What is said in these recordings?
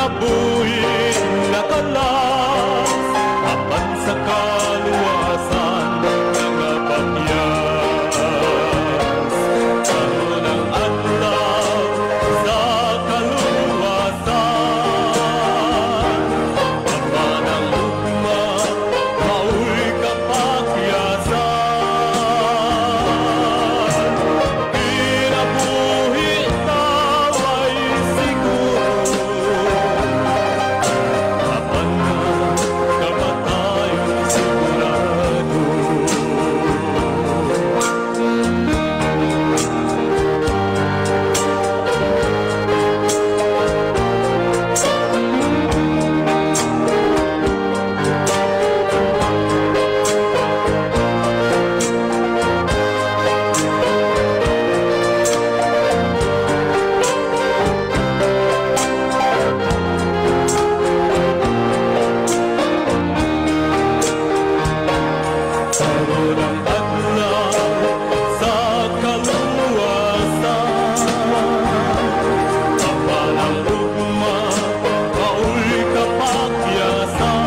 Kinabuhi nakalas apan sa kaluwasan nangapakyas. Karon ang adlaw sa kaluwasan, apan ang ugma maoy kapakyasan. Kinabuhi taway siguro, apan ang kamatayon sigurado. Karon ang adlaw sa kaluwasan, apan ang ugma maoy kapakyasan.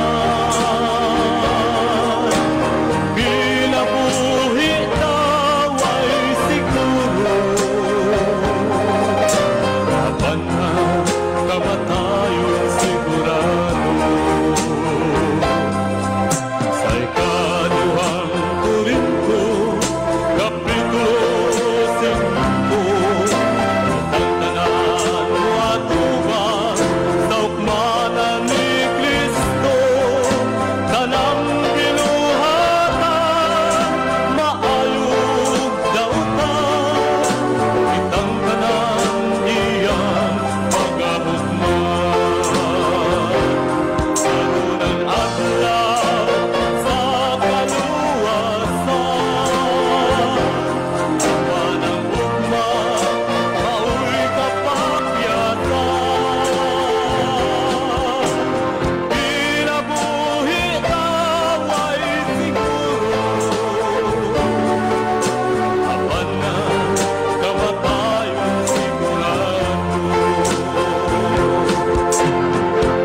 Kinabuhi taway siguro, apan ang kamatayon sigurado. Sa ikaduhang Korinto, Kapitulo 5, ang tanan moatubang sa hukmanan ni Kristo. Tanang binuhatan, maayog dautan, kitang tanan iyang pagahukman. Karon ang adlaw sa kaluwasan, apan ang ugma maoy kapakyasan. Kinabuhi taway siguro, apan ang kamatayon sigurado.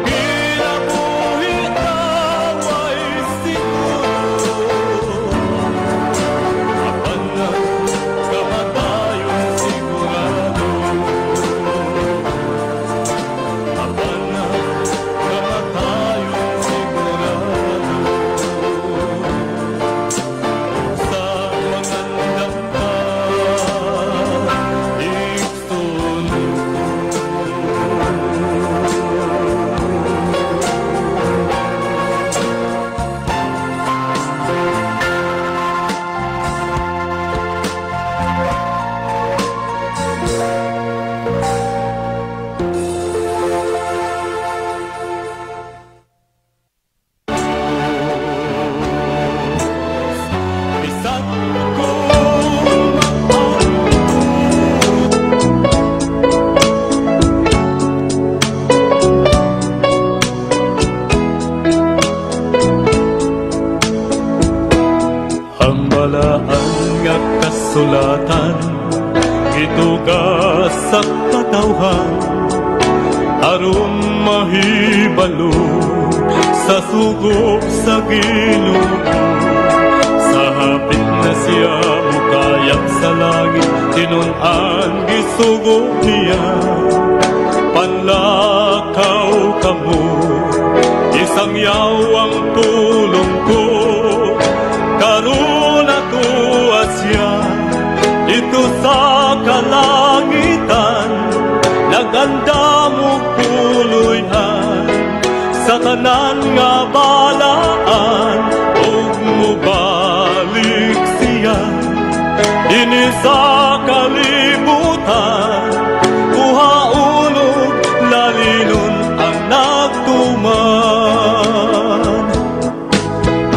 Kinabuhi taway siguro, apan ang kamatayon sigurado. Apan ang kamatayon sigurado. Sa mangandam ka, igsoon ko. Bisan kung ang balaan nga kasulatan gituga sa katawhan, aron mahibalo sa sugo sa Ginoo. Sa hapit na siya mukayag sa langit, tinun-an gisugo niya. Panlakaw kamo, isang yaw ang pulong ko. Karon natuwa siya dito sa kalangitan, naganda mo puloy-an sa tanan nga balaan, ug mobalik siya dinhi sa kalibutan. Kuhaon ug lalinon ang nagtuman.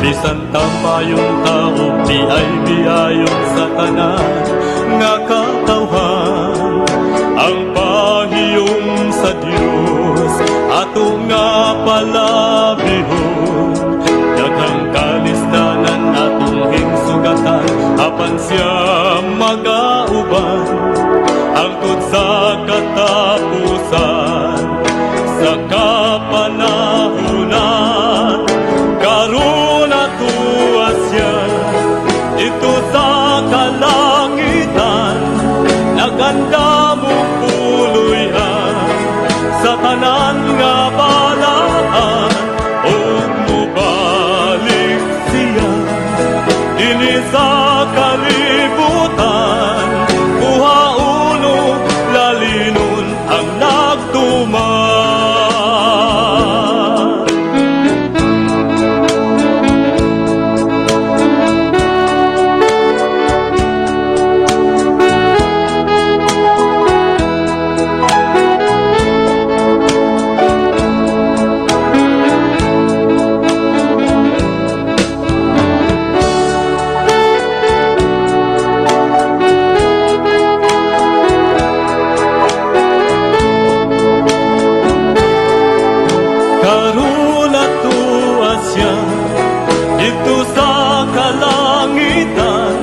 Bisan tamayong tao, biay-biayon sa tanan nga katawhan, ang pahiyom sa Dios ato nga palabihon. Daghang kalisdanan atong hingsugatan, apan siya magauban hangtod sa katapusan. Sa Sa kapanahunan karon atuwa siya dito sa kalangitan, nagandam og puloy-an sa tanan nga balaan, ug mobalik siya dinhi sa kalibutan, kuhaon ug lalinon ang nagtuman. Karon atuwa siya dito sa kalangitan,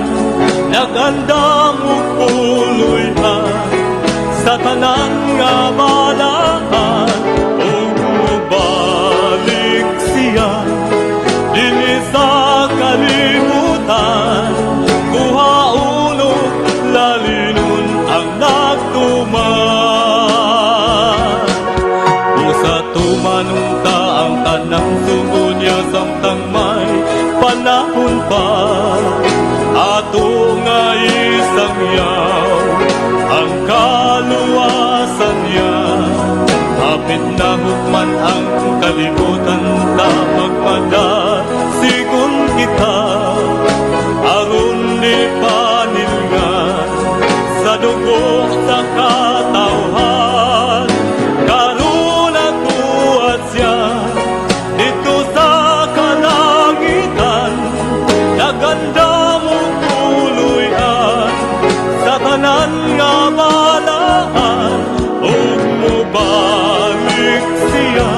nagandam og puloy-an sa tanan nga balaan, ug mobalik siya dinhi sa kalibutan, kuhaon ug lalinon ang nagtuman. Usa tumanong ta ang tanang sugo niya samtang may panahon pa, ato nga isangyaw ang kaluwasan niya. Hapit na hukman ang kalibutan, ta magmada sigon kita, aron ni panilngan sa dugo sa katawhan. Karon atuwa siya dito sa kalangitan, nagandam og puloy-an sa tanan nga balaan, ug mobalik siya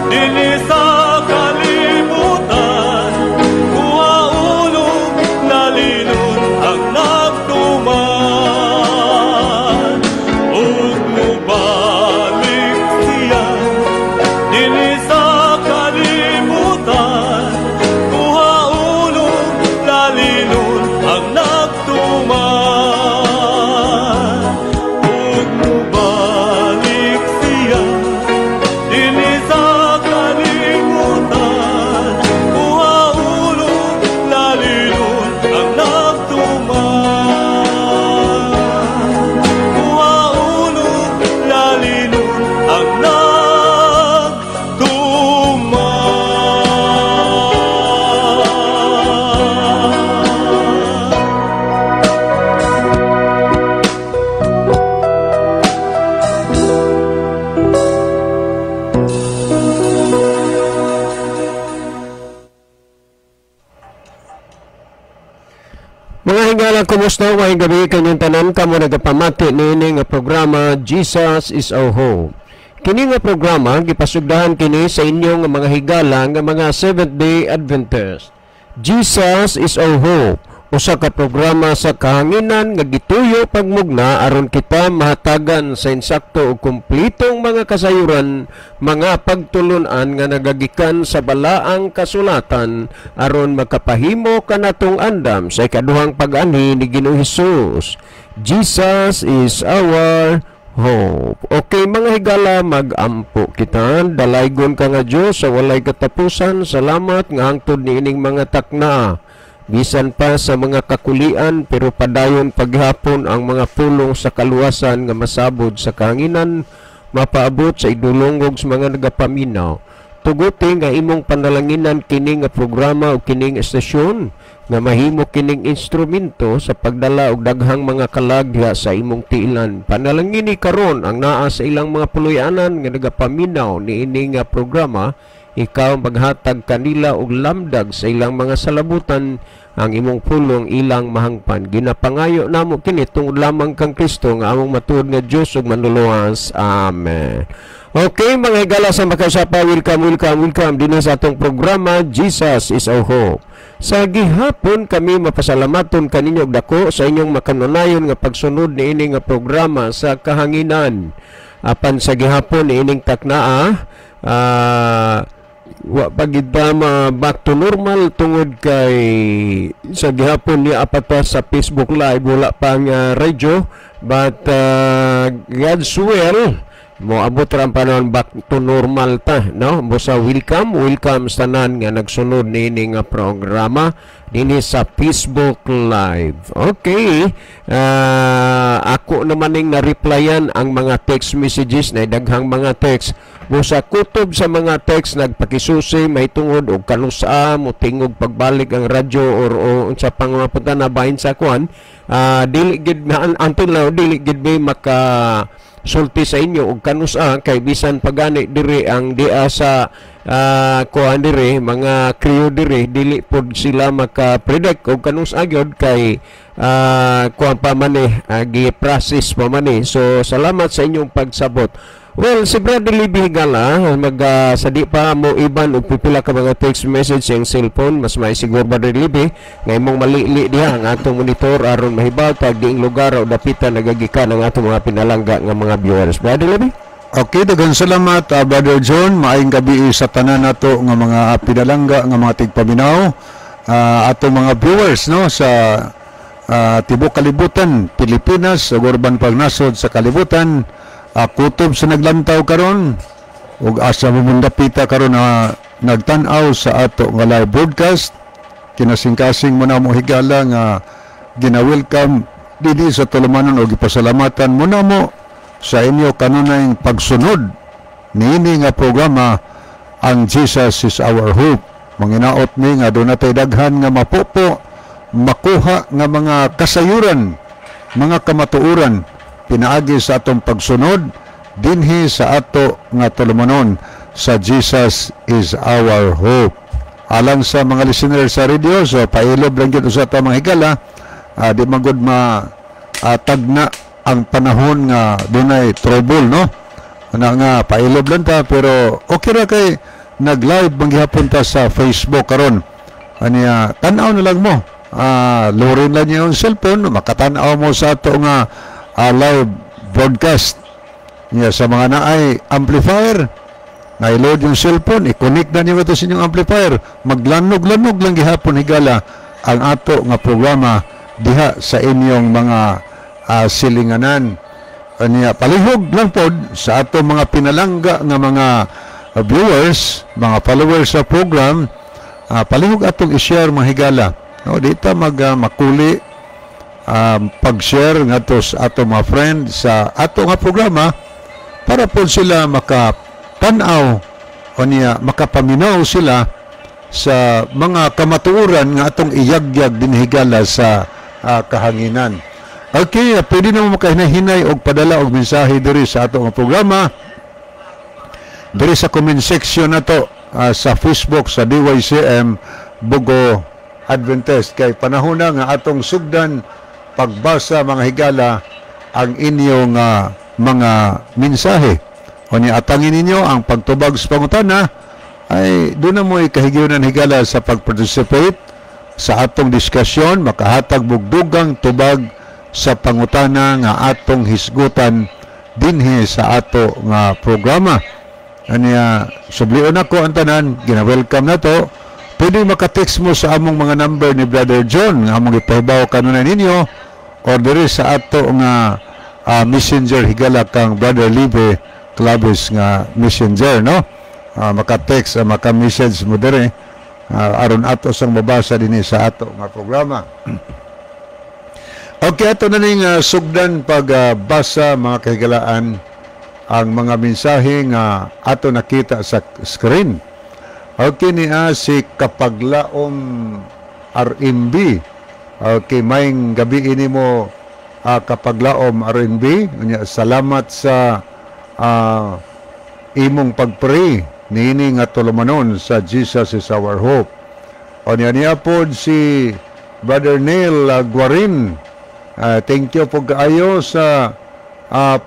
dinhi sa kalibutan, kuhaon ug lalinon ang nagtuman. Ug mobalik siya dinhi sa kalibutan, kuhaon ug lalinon ang nagtuman. Ug mobalik siya dinhi sa kalibutan, kuhaon ug lalinon ang nagtuman. Kuhaon ug lalinon ang nagtuman. Mga higala, kumusta? Maayong gabi kanyang tanan kamo nagapamati niini nga programa Jesus is Our Hope. Kini nga programa gipasugdahan kini sa inyong mga higala nga mga Seventh-day Adventist. Jesus is Our Hope, usa ka programa sa kahanginan nga gituyo pagmugna aron kita mahatagan sa insakto ug kumplitong mga kasayuran, mga pagtulun-an nga nagagikan sa balaang kasulatan aron makapahimo kanatong andam sa ikaduhang pag-anhi ni Ginoong Hesus. Jesus is our hope. Okay mga higala, mag-ampo kita. Dalaygon ka nga Dios sa walay katapusan. Salamat nga hangtod niining mga takna, bisan pa sa mga kakulian, pero padayon paghapon ang mga pulong sa kaluwasan nga masabod sa kahanginan, mapaabot sa idulongog sa mga nagapaminaw. Tuguti nga imong panalanginan kini nga programa o kining estasyon nga mahimo kining instrumento sa pagdala og daghang mga kalag diha sa imong tiilan. Panalangini karon ang naa sa ilang mga puloy-anan nga nagapaminaw niini nga programa. Ikaw maghatag kanila og lamdag sa ilang mga salabutan, ang imong pulong ilang mahangpan. Ginapangayo namo kini tungod lamang kang Kristo nga among matuod nga Dios ug manluluwas. Amen. Okay mga higala sa makausapa, welcome, welcome, welcome dinhi sa atong programa Jesus is Our Hope. Sa gihapon kami mapasalamaton kaninyo og dako sa inyong makanunayon nga pagsunod niini nga programa sa kahanginan. Apan sa gihapon ining taknaa, wa pa gid ta ma back to normal tungod kay sa gihapon ni apat pa sa Facebook Live, wala pa ang radio, but God's will, moabot ra ang panahon back to normal ta, no? Busa welcome, welcome sa tanan nga nagsunod niini nga programa dinhi sa Facebook Live. Okay, ako naman ning na-replyan ang mga text messages na daghang mga text. Busa kutob sa mga text nagpakisusi may tungod og kanusa mo tingog pagbalik ang radyo or o unsa pang mga punta na bahin sa kuan, dili gid until now dili gid may maka sulti sa inyo og kanusa kay bisan pagani diri ang dia sa kuan diri, mga crew diri, dili pod sila maka-predict og kanusa gyud kay kuan pa man eh, gi-process pa man eh. So salamat sa inyong pagsabot. Well, si Brother Libby Higala mag sa di pa mo iban og pipila ka mga text message sa iyang cellphone, mas may siguro, Brother Libby, nga imong malili diha ang atong monitor aron mahibaw tag diing lugar o dapitan nagagikan ang atong mga pinalangga nga mga viewers. Brother Libby? Okay, daghang salamat, Brother John. Maayong gabi sa tanan nato nga mga pinalangga nga mga tigpaminaw, atong mga viewers, no, sa tibuok kalibutan, Pilipinas ug uban pang nasod sa kalibutan, kutob sa naglantaw karon ug asa mo mundapita karon na nagtan-aw sa ato nga live broadcast. Kinasingkasing mo na mo, higala, nga gina-welcome dinhi sa tulumanon ug gipasalamatan mo na mo sa inyo kanunay pagsunod niini nga programa, ang Jesus is Our Hope. Manginaot mi nga duna tay daghan nga mapupo, makuha nga mga kasayuran, mga kamatuoran pinaagi sa atong pagsunod dinhi sa ato nga tulumanon sa Jesus is Our Hope. Alang sa mga listeners sa radio, so pailob lang gyud sa ato, mga higala, di magod ma tagna ang panahon nga dunay trouble, no? Ana nga pailob lang ta, pero okay ra kay nag-live man gihapon ta sa Facebook karon. Aniya, tan-aw na lang mo. Lorin lang niyo yung cellphone, makatan-aw mo sa ato nga live broadcast. Nya sa mga naay amplifier, na i-load yung cellphone, i-connect na niyo ito sa inyong amplifier, maglanog-lanog lang gihapon, higala, ang ato nga programa diha sa inyong mga silinganan. Anya, palihog lang pod sa ato mga pinalangga nga mga viewers, mga followers sa program, palihog atong i-share, mga higala. No, dita mag makuli pag-share ngadto sa ato mga friend sa ato nga programa para po sila makatan-aw o niya makapaminaw sila sa mga kamatuoran nga atong iyagyag din, higala, sa kahanginan. Okay, pwede na mo makahinahinay og padala og mensahe diri sa ato nga programa diri sa comment section nato sa Facebook sa DYCM Bogo Adventist kay panahon na nga atong sugdan pagbasa, mga higala, ang inyong mga mensahe. O niya atangin ninyo ang pagtubag sa pangutana ay doon na mo'y kahigayonan, higala, sa pag-participate sa atong diskusyon, makahatag bugdugang tubag sa pangutana nga atong hisgutan dinhi sa ato nga programa. Aniya, sublion ako ang tanan, gina-welcome na to. Pwede maka-text mo sa among mga number ni Brother John nga among ipahibaw kanunay ninyo or diri sa ato nga messenger, higala, kang Brother Libe Claves nga messenger, no? Maka-text, maka-message mo diri aron ato sang mabasa dinhi sa ato nga programa. Okay, ato na ning sugdan pagbasa, mga kahigalaan, ang mga mensahe nga ato nakita sa screen. Okay, niya si Kapaglaom RMB. Okay, maayong gabi ini mo, Kapaglaom RMB. Unya, salamat sa imong pagpray niini nga tulumanon sa Jesus is Our Hope. O niya niya pod si Brother Neil Guarin. Thank you po kaayo sa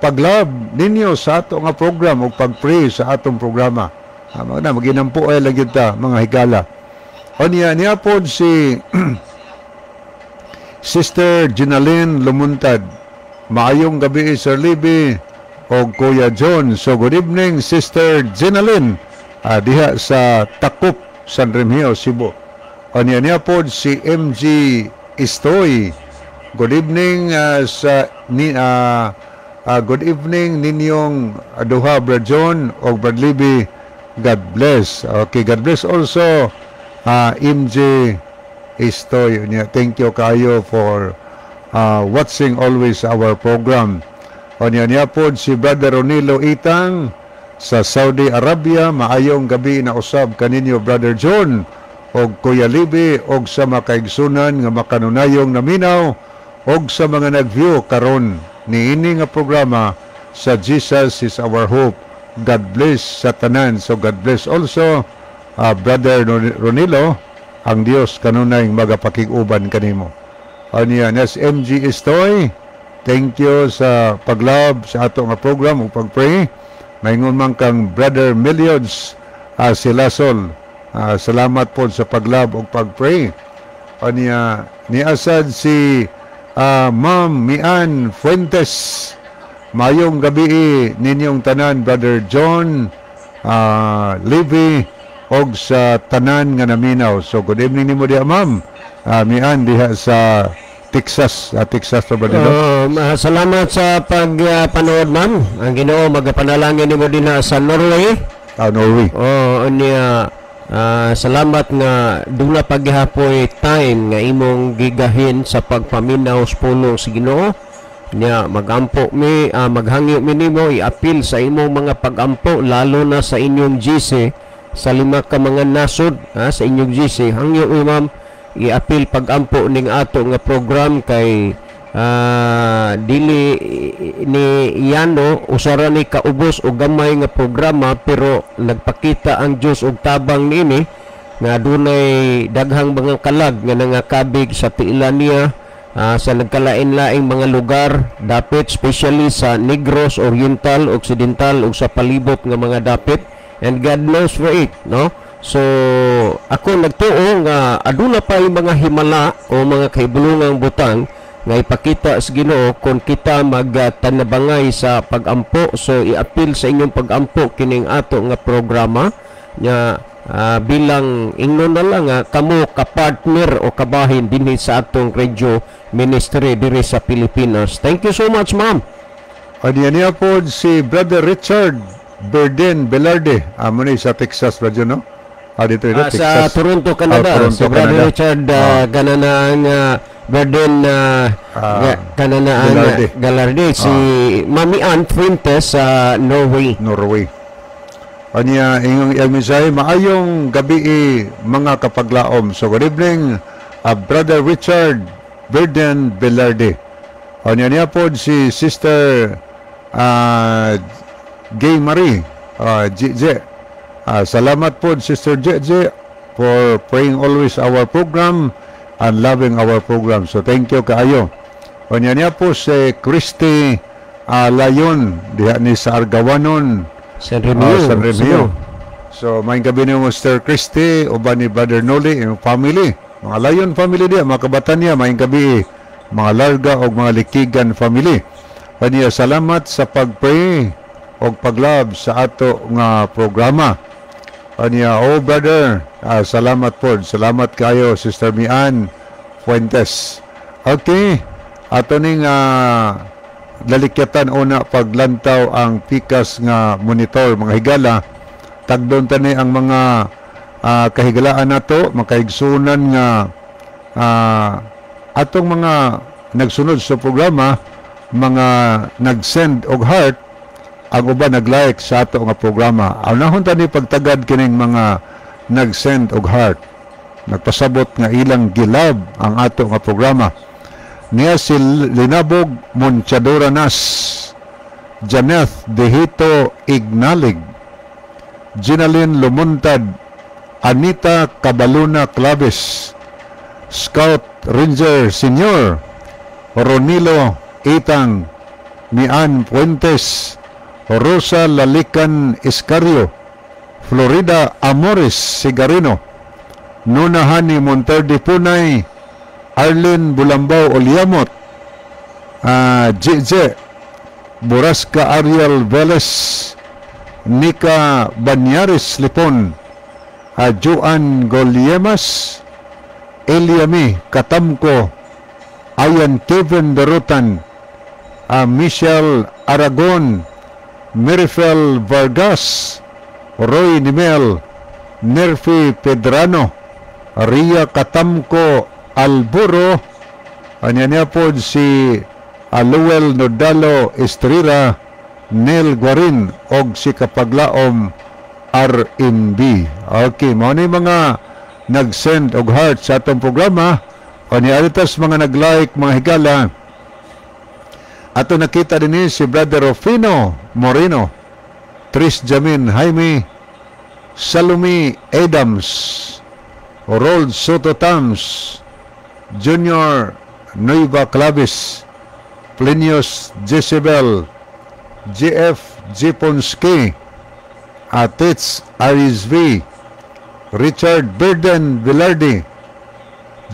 paglove ninyo sa ato nga program ug pagpray sa atong programa. Mga na maginampo ay lang gyud ta, mga higala. O niya niya pod si Sister Ginaline Lumuntad. Maayong gabi, Sir Libby. og Kuya John. So good evening, Sister Jenaline, diha sa Takup, San Remigio, Cebu. Unya niya pod si MG Istoy. Good evening sa ni good evening ninyong duha, Brad John og Brad Libby. God bless. Okay, God bless also, MG Istoy. Unya, thank you kayo for watching always our program. Unya niya pod si Brother Ronilo Itang sa Saudi Arabia. Maayong gabi na usab kaninyo, Brother John og Kuya Libi, og sa makaigsunan nga makanunayong naminaw og sa mga nag-view karon niini nga programa sa Jesus is Our Hope. God bless sa tanan. So God bless also, Brother Ronilo, ang Dios kanunay magapakig-uban kanimo. Anya SMG Istoy, thank you sa pag-love sa ato nga program ug pag-pray. Maingon man kang Brother Millions Silasol. Salamat po sa pag-love ug pag-pray. Anya ni asad si Ma'am Mian Fuentes. Mayong gabi ninyong tanan, Brother John, Levy og sa tanan nga naminaw. So good evening nimo diha, Ma'am. Mian diha sa Texas, Texas pa ba dito? Oh, salamat sa pagpanood, ma'am. Ang Ginoo magapanalangin nimo dinha sa Norway. Norway. Oh, unya salamat nga dula paghapoy time nga imong gigahin sa pagpaminaw sa pulong sa Ginoo. Nya magampo mi, maghangyo mi nimo i-appeal sa imong mga pagampo, lalo na sa inyong GC sa lima ka mga nasod, ha, sa inyong GC. Hangyo mi, ma'am, i-appeal pagampo ning ato nga program kay dili ni Yano usara ni kaubos o gamay nga programa, pero nagpakita ang Dios og tabang niini nga dunay daghang mga kalag nga nangakabig sa tiila niya sa nagkalain-laing mga lugar dapit, especially sa Negros Oriental, Occidental ug sa palibot nga mga dapit, and God knows for it, no? So ako nagtuo nga aduna pa yung mga himala o mga kahibulungang butang nga ipakita sa Ginoo kung kita magtanabangay sa pagampo. So i-appeal sa inyong pagampo kining ato nga programa nya bilang ingnon na lang nga kamo ka-partner o kabahin dinhi sa atong radio ministry diri sa Pilipinas. Thank you so much, ma'am. Anya niya po si Brother Richard Berden Velarde. Amo ni sa Texas, Brother, no? Dito, dito, Sa Texas. Toronto, Canada. Ah, Toronto, Si Brother Canada. Richard kanana ang Berden kanana ang Velarde. Galarde. Si Mami Ann Fuentes sa Norway. Norway. Anya ingong iyang mensahe, maayong gabi mga kapaglaom. So good evening, Brother Richard Berden Velarde. Anya niya po si Sister Gay Marie GJ. Salamat po, Sister JJ, for praying always our program and loving our program. So thank you kaayo. Anya niya po si Christy Layon diha ni sa Argawanon, San Remigio. San Remigio. So, may gabi ni Mr. Christy, uban ni Brother Noli, yung family. Mga Layon family diya, mga kabatan niya, may gabi, mga Larga o mga Likigan family. Kanya, salamat sa pag-pray o pag-love sa ato nga programa. Kanya, oh brother, salamat po. Salamat kayo, Sister Mian Fuentes. Okay, ato ning lalikyatan una paglantaw ang pikas nga monitor, mga higala. Tagdon tani ang mga kahigalaan nato, makaigsunan nga atong mga nagsunod sa programa, mga nag-send og heart, ang uban nag-like sa ato nga programa. Unahon tani pagtagad kining mga nag-send og heart, nagpasabot nga ilang gi-love ang ato nga programa. Niya si Linabog Monchadora Nas, Janeth Dehito Ignalig, Ginalyn Lumuntad, Anita Cabaluna Claves, Scout Ranger Senior, Ronilo Itang, Mian Fuentes, Rosa Lalican Escario, Florida Amores Sigarino, Nuna Hani Monterde Punay, Arlene Bulambao Oliamot, JJ, Borasca Ariel Velez, Nika Banyaris Lipon, Joan Goliemas, Eliami Katamko, Ayan Kevin Darutan, Michelle Aragon, Mirifel Vargas, Roy Nimel, Nerfi Pedrano, Ria Katamko Alburo, anya niya po si Aluel Nodalo Estrera, Nel Guarin, og si Kapaglaom RMB. Okay, mao ni mga nag-send og heart sa atong programa. O ni aritas mga nag-like, mga higala. Ato nakita din ni si Brother Rufino Moreno, Tris Jamin Jaime, Salome Adams, Rold Soto Tams, Junior Nueva Clavis, Plinius Jezebel, GF Jiponski, Atits RSV, Richard Burden Villardi,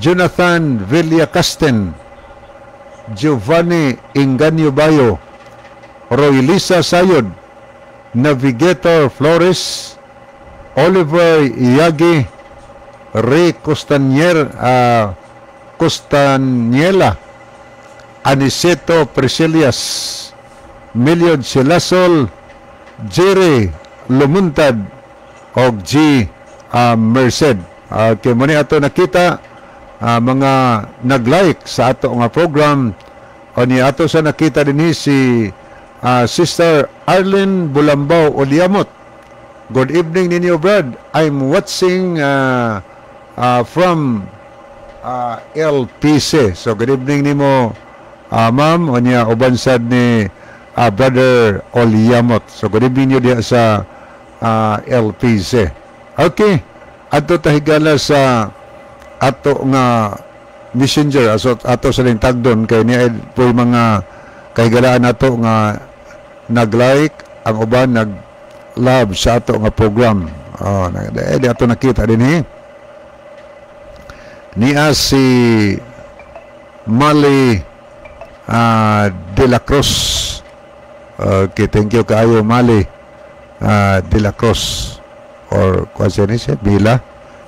Jonathan Villacasten, Giovanni Inganyo Bayo, Roy Lisa Sayod, Navigator Flores, Oliver Yagi, Ray Costanyer, Costaniela, Aniceto Priscilias, Miliod Silasol, Jerry Lumuntad, og G. Merced. Okay, muna ato nakita mga nag-like sa ato nga program. O ni ato sa nakita din si Sister Arlene Bulambao Oliamot. "Good evening ninyo, Brad. I'm watching from LPC." So good evening nimo, ma'am, o niya uban sad ni Brother Oliamot. So good evening niyo diha sa LPC. Okay. Adto ta, higala, sa ato nga messenger aso ato sa tagdon kay niya po mga kahigalaan nato nga nag-like, ang uban nag love sa ato nga program. Oh, di ato nakita din eh. Niya si Mali De La Cruz. Okay, thank you kaayo, Mali De La Cruz or kung ni siya, Bila.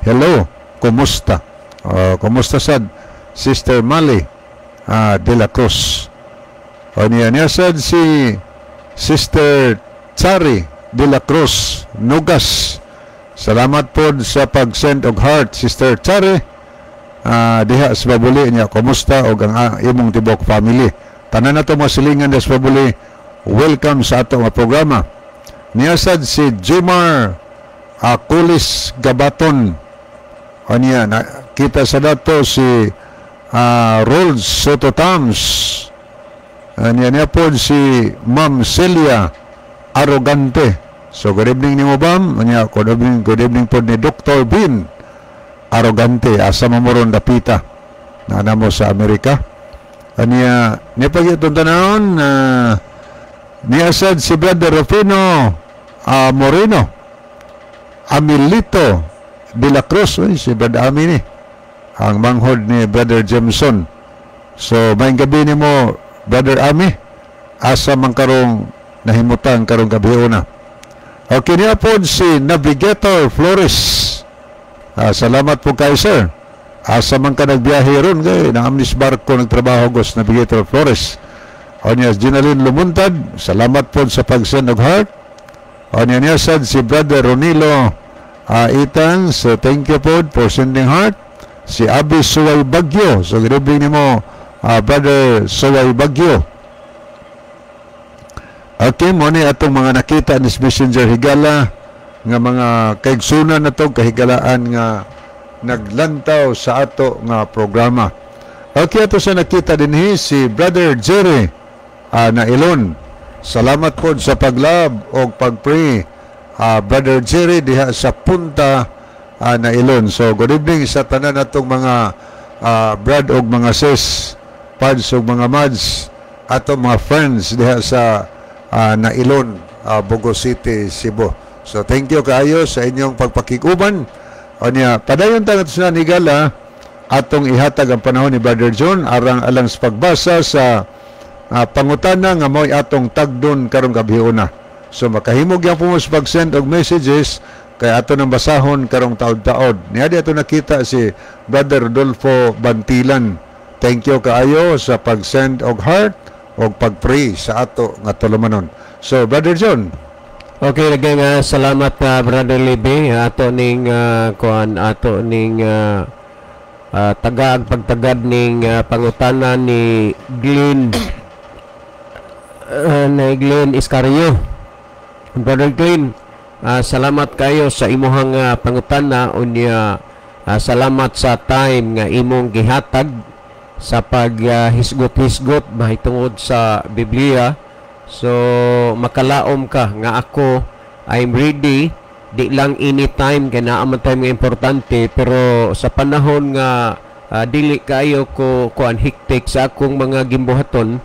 "Hello, kumusta?" Kumusta sad, Sister Mali De La Cruz. O niya niya sad si Sister Chari De La Cruz Nugas. Salamat po sa pag-send og heart, Sister Chari. Diha sa Babuli niya, kumusta og ang imong tibok family. Tanan na to mga silingan sa Babuli, welcome sa ato nga programa. Niya sad si Jumar Kulis Gabaton. O niya, kita sa dato si Rolls Soto Tams. Niya niya po si Ma'am Celia Arrogante. So good evening nimo, Bam. Niya, good evening po ni Dr. Bin Arrogante. Asa mo ron dapita? Naana mo sa Amerika. Aniya, niya pag itong tanawon, niya sad si Brother Rufino Moreno, Amilito de la Cruz, uy, si Brother Ami ni, ang manghod ni Brother Jameson. So, maayong gabi nimo, Brother Ami, asa man karong nahimutan karong gabi una. Okay, niya po si Navigator Flores. Salamat po kay sir. Asa man ka nagbiyahe ron kay naamnis barko nagtrabaho gos Navigator Flores. O niya Ginaline Lumuntad, salamat po sa pag-send og heart. O niya niya sad si Brother Ronilo Itan, so thank you po for sending heart. Si Abi Suway Bagyo, so good evening nimo, Brother Suway Bagyo. Okay, mo ni atong mga nakita ni Messenger, higala, nga mga kaigsunan na to, kahigalaan nga naglantaw sa ato nga programa. Okay, ato sa nakita din si Brother Jerry na Ilon. Salamat po sa pag-love o pag-pray, Brother Jerry, diha sa Punta na Ilon. So good evening sa tanan natong mga brad og mga sis, pads og mga mads, ato mga friends diha sa Nailon, Bogo City, Cebu. So thank you kaayo sa inyong pagpakikuban. O niya, padayon ta nato sa higala, atong ihatag ang panahon ni Brother John arang alang sa pagbasa sa pangutana nga mao'y atong tagdon karong gabiuna. So makahimog gyapon mo sa pag-send og messages kay ato nang basahon karong taod-taod. Niya di ato nakita si Brother Rodolfo Bantilan. Thank you kaayo sa pag-send og heart og pag-pray sa ato nga tulumanon. So Brother John. Okay, daghang salamat, Brother Libby. Ato ning kuan, ato ning tagag pagtagad ning pangutana ni Glenn Iscario. Brother Glenn, salamat kayo sa imuhang pangutana unya salamat sa time nga imong gihatag sa paghisgot-hisgot mahitungod sa Biblia. So makalaom ka nga ako, I'm ready, di lang anytime kay naa man time nga importante, pero sa panahon nga dili kayo ko kuan, hectic sa akong mga gimbuhaton,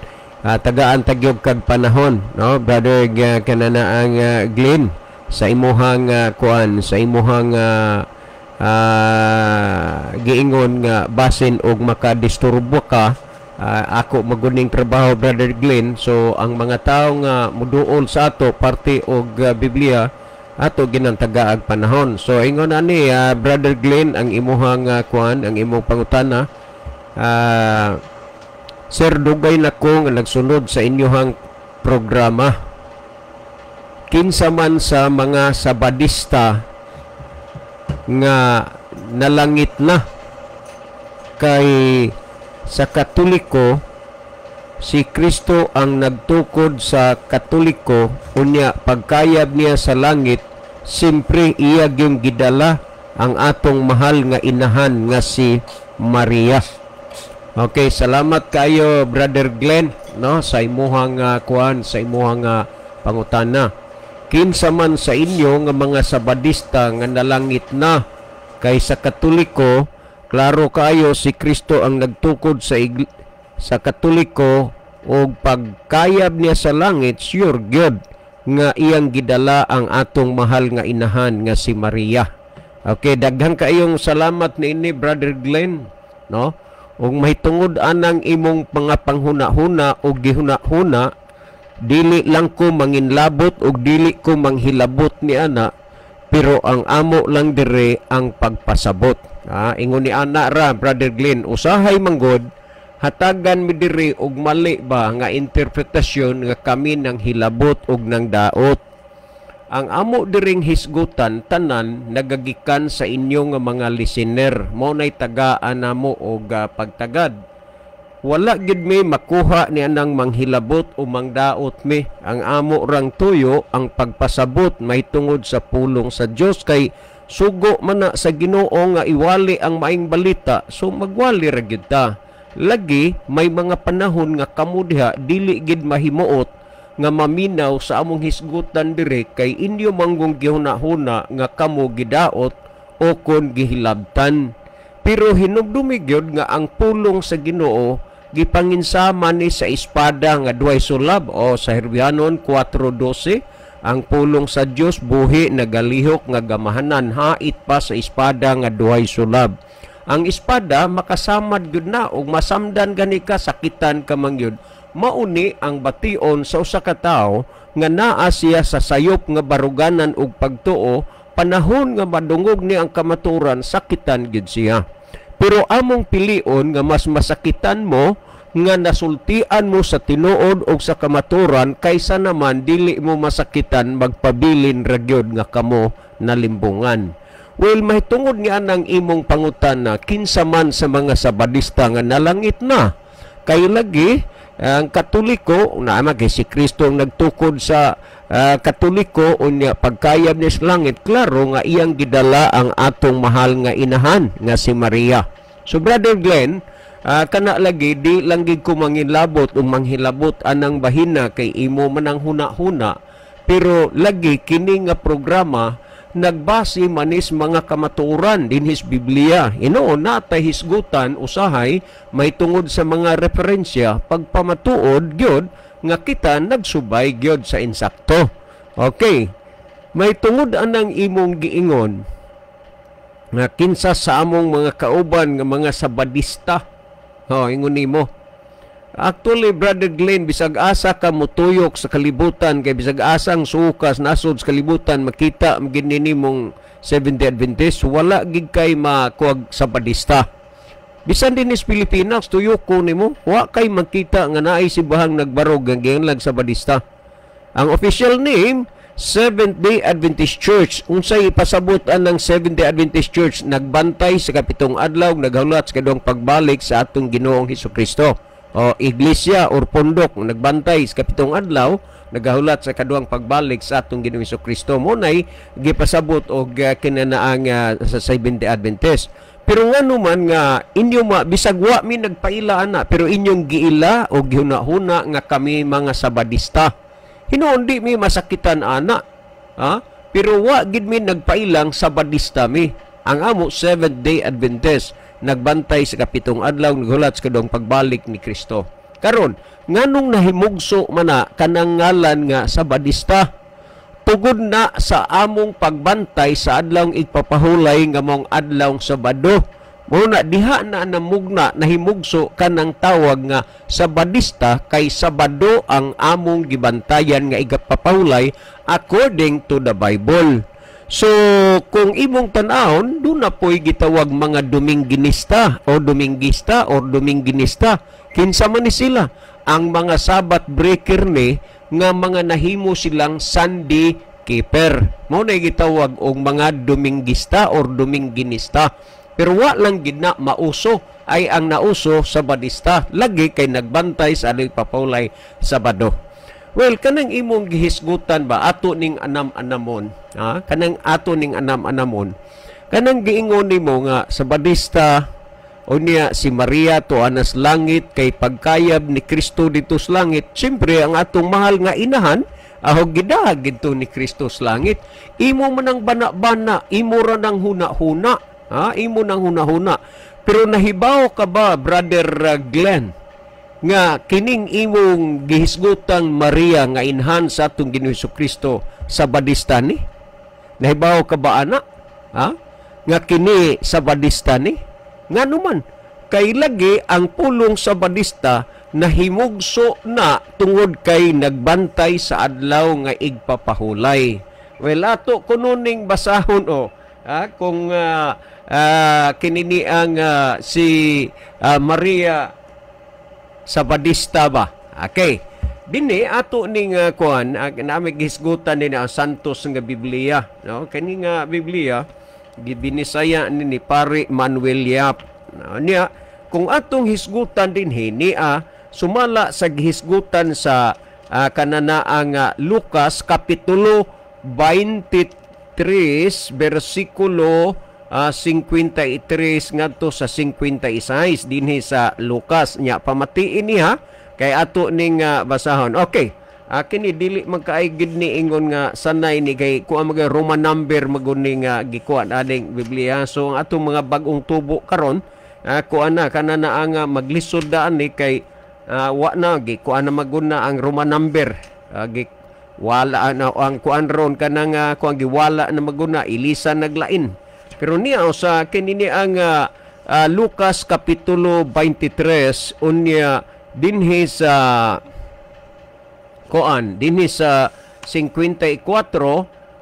tagaan ta gyud kag panahon, no, Brother kanana ang Glenn, sa imuhang kuan, sa imuhang giingon nga basin og makadisturbo ka, ako maguning trabaho, Brother Glenn. So ang mga tawo nga muduol sa ato parte og Biblia, ato ginang tagaag panahon. So ingon ani, Brother Glenn, ang imuhang kuan, ang imong pangutana, "Sir, dugay na ko nga nagsunod sa inyuhang programa. Kinsa man sa mga Sabadista nga nalangit na? Kay sa Katoliko, si Kristo ang nagtukod sa Katoliko, unya pagkayab niya sa langit, simpre iya gyung gidala ang atong mahal nga inahan nga si Maria." Okay, salamat kayo, Brother Glenn, no, sa imuhang kuan, sa imuhang pangutana. Kinsa man sa inyo nga mga Sabadista nga nalangit na? Kay sa Katoliko, klaro kayo, si Kristo ang nagtukod sa Katoliko og pagkayab niya sa langit, sure gyud nga iyang gidala ang atong mahal nga inahan nga si Maria. Okay, daghan kaayong salamat niini, Brother Glenn, no? Ug mahitungod anang imong mga panghuna-huna o gihuna-huna, dili lang ko manginlabot ug dili ko manghilabot ni ana, pero ang amo lang dire ang pagpasabot. Ah, ingon ni ana ra, Brother Glenn, usahay manggod hatagan mi diri og mali ba nga interpretasyon nga kami nang hilabot og nang daot. Ang amo diring hisgutan tanan nagagikan sa inyo nga mga listener, mao nay tagaan namo og pagtagad. Wala gid mi makuha ni anang manghilabot o mangdaot mi. Ang amo rang tuyo ang pagpasabot mahitungod sa pulong sa Dios, kay sugo man na sa Ginoo nga iwali ang maayong balita, so magwali ra gyud ta. Lagi may mga panahon nga kamo diha dili gid mahimuot nga maminaw sa among hisgutan dire kay inyo manggong gihuna-huna nga kamo gidaot o kon gihilabtan. Pero hinumdumi gyud nga ang pulong sa Ginoo gipanginsama ni sa espada nga duhay sulab, o sa Herbianon 4:12, ang pulong sa Dios buhi, nagalihok nga gamahanan, hait pa sa espada nga duhay sulab. Ang espada makasamad gyud na ug masamdan gani ka, sakitan ka man gyud. Mauni ang bation sa usa ka tawo nga naa siya sa sayop nga baruganan og pagtuo, panahon nga madungog ni ang kamaturan, sakitan gyud siya. Pero among pilion nga mas masakitan mo nga nasultian mo sa tinuod og sa kamaturan kaysa naman dili mo masakitan, magpabilin ra gyud nga kamo nalimbungan. Well, mahitungod nga anang imong pangutana, kinsa man sa mga Sabadista nga nalangit na? Kay lagi ang Katoliko, naama kay si Kristo ang nagtukod sa Katoliko, unya pagkayab ni sa langit, klaro nga iyang gidala ang atong mahal nga inahan nga si Maria. So Brother Glenn, kana lagi di lang gid ko manginlabot o manghilabot anang bahina kay imo manang huna-huna, pero lagi kini nga programa nagbase manis mga kamatuoran dinhis Biblia. Hinuon natay hisgutan usahay may tungod sa mga referensya pagpamatuod gyud nga kita nagsubay gyud sa insakto. Okay. May tungod anang imong giingon nga kinsa sa among mga kauban nga mga Sabadista. Ho, ingon nimo. Actually, Brother Glenn, bisag asa ka mutuyok sa kalibutan, kay bisag asang sukas nasod sa kalibutan, makita gid nimong Seventh-day Adventist, wala gid kay makuag Sabadista. Bisan din is Pilipinas, tuyok ko nimo, wa kay makita nga naay simbahang nagbarog nga giinglag Sabadista. Ang official name, Seventh-day Adventist Church. Unsay ipasabot anang Seventh-day Adventist Church? Nagbantay sa kapitong adlaw, naghulat sa kaduhang pagbalik sa atong Ginoong Hesus Kristo. O iglesia or pondok nagbantay sa kapitong adlaw, nagahulat sa kaduhang pagbalik sa atong Ginoong Kristo. Mo nay gipasabot og kinanaang sa Seventh-day Adventist. Pero ngano man nga inyo ma bisag wa mi nagpaila ana, pero inyong giila o gihuna-huna nga kami mga Sabadista. Hinuon di mi masakitan ana. Ha? Pero wa gid mi nagpailang Sabadista mi. Ang amo, Seventh Day Adventist, nagbantay sa kapitong adlaw, naghulat sa kaduhang pagbalik ni Kristo. Karon, nganong nahimugso man na kanang ngalan nga Sabadista? Tugod na sa among pagbantay sa adlawng igpapahulay nga mong adlawng Sabado. Muna diha na namugna, nahimugso kanang tawag nga Sabadista, kay Sabado ang among gibantayan nga igpapahulay according to the Bible. So, kung imong tan-awon, doon na po'y gitawag mga Dominginista o Dominguista or Dominginista. Kinsa man ni sila? Ang mga Sabbath breaker ni nga mga nahimo silang Sunday keeper. Mao na gitawag og mga Dominguista or Dominginista. Pero wa lang gid na mauso, ay ang nauso Sabadista. Lagi kay nagbantay sa adlaw papawlay Sabado. Well, kanang imong gihisgutan ba, ato ning anam-anamon, ha? Kanang ato ning anam-anamon. Kanang giingon nimo nga Sabadista o niya si Maria to anas langit kay pagkayab ni Kristo dito sa langit. Siyempre, ang atong mahal nga inahan ahog gidahag dito ni Kristo sa langit. Imo man ang bana-bana, imo ra nang huna-huna, ha? Imo nang huna-huna. Pero nahibaw ka ba, Brother Glenn, nga kining imong gihisgutang Maria nga inhan sa atong Ginoong Kristo Sabadista ni? Nahibaw ka ba ana? Ha? Nga kini Sabadista ni? Ngano man kay lagi ang pulong Sabadista nahimugso na tungod kay nagbantay sa adlaw nga igpapahulay. Well, ato kuno ning basahon o ha, kung kini ang si Maria Sabadista ba? Okay. Dinhi ato ning kuan nami gihisgutan din ang Santos nga Biblia, no? Kani nga Biblia gibinisaya ni Pare Manuel Yap. No, niya kung atong hisgutan dinhi niya sumala sa gihisgutan sa kananaang Lucas kapitulo 23 bersikulo 53 ngadto sa 56 dinhi sa Lucas. Nya pamatiin niya kay ato ning basahon. Okay. Kini dili magkaigid ni ingon nga sanay ni kay kuha mga Roman number maguni nga gikuha aning Biblia. So ang atong mga bag-ong tubo karon kuha na kana na ang maglisod daan ni kay wa na gikuha na maguna ang Roman number. Wala na ang kuan ron kanang kuan giwala na maguna ilisa naglain. Pero niya sa kini ni ang Lucas kapitulo 23 unya dinhi sa koan dinhi sa 54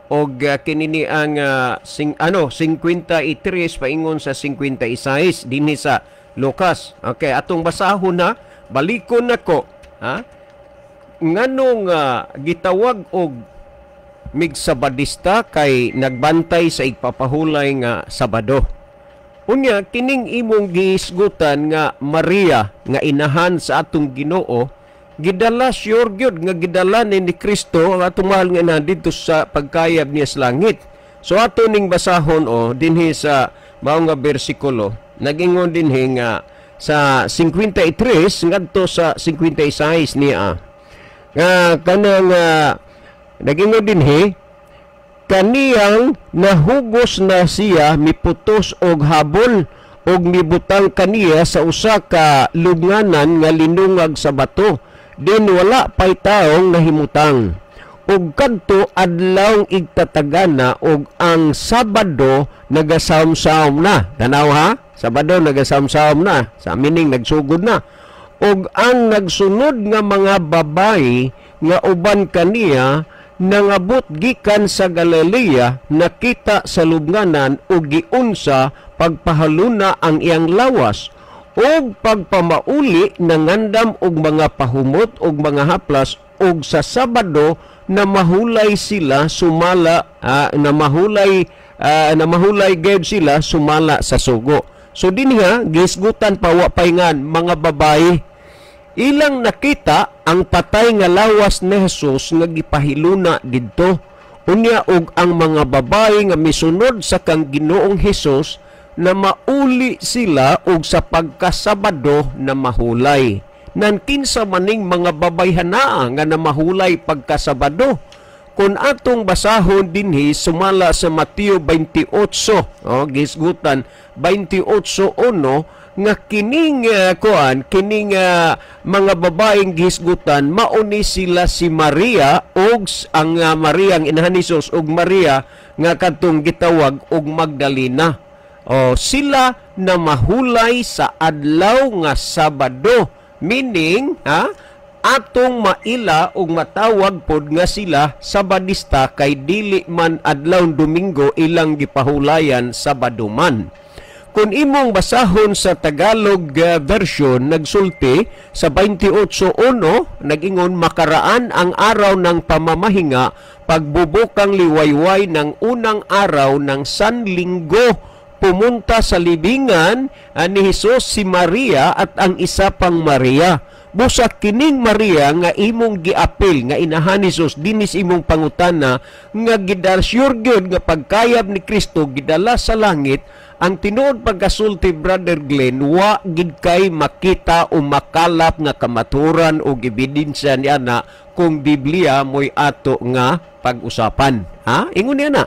og kini ni ang 53 paingon sa 56 dinhi sa Lucas. Okay, atong basahon na, balikon nako, ha? Nganong gitawag og migsabadista kay nagbantay sa igpapahulay nga Sabado. Unya kining imong gihisgutan nga Maria nga inahan sa atong Ginoo, gidala sure gyud nga gidala ni Kristo ang atong mahal nga inahan didto sa pagkayab niya sa langit. So ato ning basahon o dinhi sa mao nga bersikulo, nagingon dinhi nga sa 53 ngadto sa 56 niya. Nga kanang nagingon dinhi, kaniyang nahugos na siya miputos og habol og mibutang kaniya sa usa ka lubnganan nga linungag sa bato, din wala pay taong nahimutang. Og kadto adlawng igtatagana og ang Sabado nagasawom-sawom na. Tanaw ha? Sabado nagasawom-sawom na. Sa meaning nagsugod na. Ug ang nagsunod nga mga babayi nga uban kaniya nangabot gikan sa Galilea, nakita sa lubnganan ug giunsa pagpahaluna ang iyang lawas, ug pagpamauli nangandam og mga pahumot og mga haplas, ug sa Sabado na mahulay sila sumala na mahulay gayud sila sumala sa sugo. So dinhi gisgutan pa, wa paingan mga babae, ilang nakita ang patay nga lawas ni Jesus nga gipahiluna didto. Unya og ang mga babae nga misunod sa kang Ginoong Hesus na mauli sila og sa pagkasabado na mahulay. Nan kinsa maning mga babayhanaa nga namahulay pagkasabado? Kung atong basahon dinhi sumala sa Mateo 28, oh, gisgutan 28:1 nga kining kuan, kining mga babaeng gisgutan, mauni sila si Maria og ang Maria ang inahan ni Jesus og Maria nga kadtong gitawag og Magdalena. O sila na mahulay sa adlaw nga Sabado, meaning ha, atong maila og matawag pod nga sila Sabadista kay dili man adlaw Domingo ilang gipahulayan, Sabado man. Kung imong basahon sa Tagalog version, nagsulti sa 28:1, nagingon, "Makaraan ang araw ng pamamahinga, pagbubukang liwayway ng unang araw ng Sanlinggo, pumunta sa libingan ni Jesus si Maria at ang isa pang Maria." Busa kining Maria nga imong giapil nga inahan ni Jesus dinis imong pangutana nga gidal, sure gyud nga pagkayab ni Kristo gidala sa langit. Ang tinuod pagkasulti, Brother Glenn, wa gid kay makita o makalap nga kamaturan o ebidensya niya na kung Biblia mo'y ato nga pag-usapan. Ha? Ingon niya na.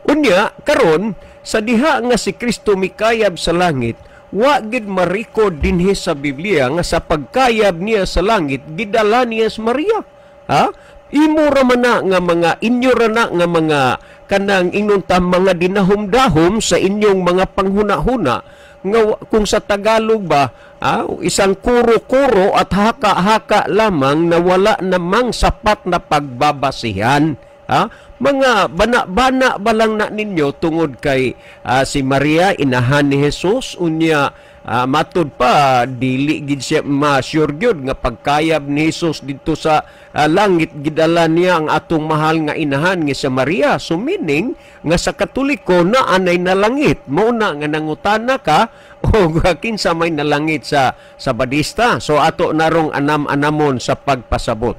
Unya, karon sa diha nga si Kristo mikayab sa langit, wa gid ma-record dinhi sa Biblia nga sa pagkayab niya sa langit gidala niya si Maria. Ha? Imo ra man na nga mga inyo ra na nga mga kanang ingnon ta mga dinahom-dahom sa inyong mga panghuna-huna nga kung sa Tagalog ba, isang kuro-kuro at haka-haka lamang na wala namang sapat na pagbabasihan. Ha? Mga bana-bana ba lang na ninyo tungod kay si Maria inahan ni Jesus, unya matud pa dili gid siya ma-sure gyud nga pagkayab ni Jesus didto sa langit gidala niya ang atong mahal nga inahan nga si Maria. So meaning nga sa Katoliko na anay nalangit, mao na nga nangutana ka o kinsa may nalangit sa Sabadista. So ato narong anam-anamon sa pagpasabot.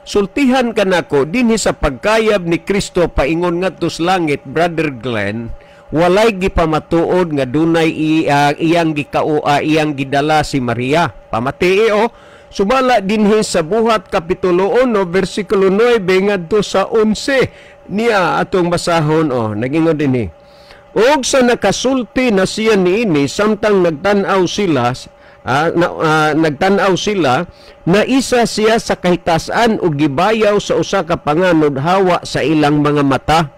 Sultihan ka nako dinhi sa pagkayab ni Kristo paingon ngadto sa langit, Brother Glenn, walay gipamatuod nga dunay iyang iyang gidala si Maria. Pamatii o sumala dinhi sa Buhat kapitulo 1 versikulo 9 ngadto sa 11 niya atong basahon o nagingon dinhi. Og sa nakasulti na siya niini samtang nagtan-aw sila, nagtan-aw sila na isa siya sa kahitasan ug gibayaw sa usa ka panganod hawa sa ilang mga mata.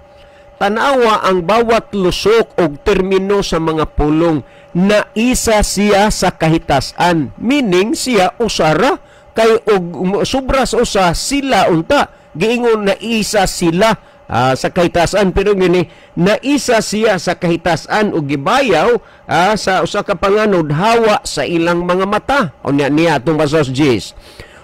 Tanawa ang bawat lusok og termino sa mga pulong na isa siya sa kahitasan, meaning siya usara kay og sobra sa usa sila unta giingon na isa sila sa kahitasan, pero ngini na isa siya sa kahitasan ug gibayaw sa usa ka panganod hawa sa ilang mga mata. Unya niya atong basos Jis.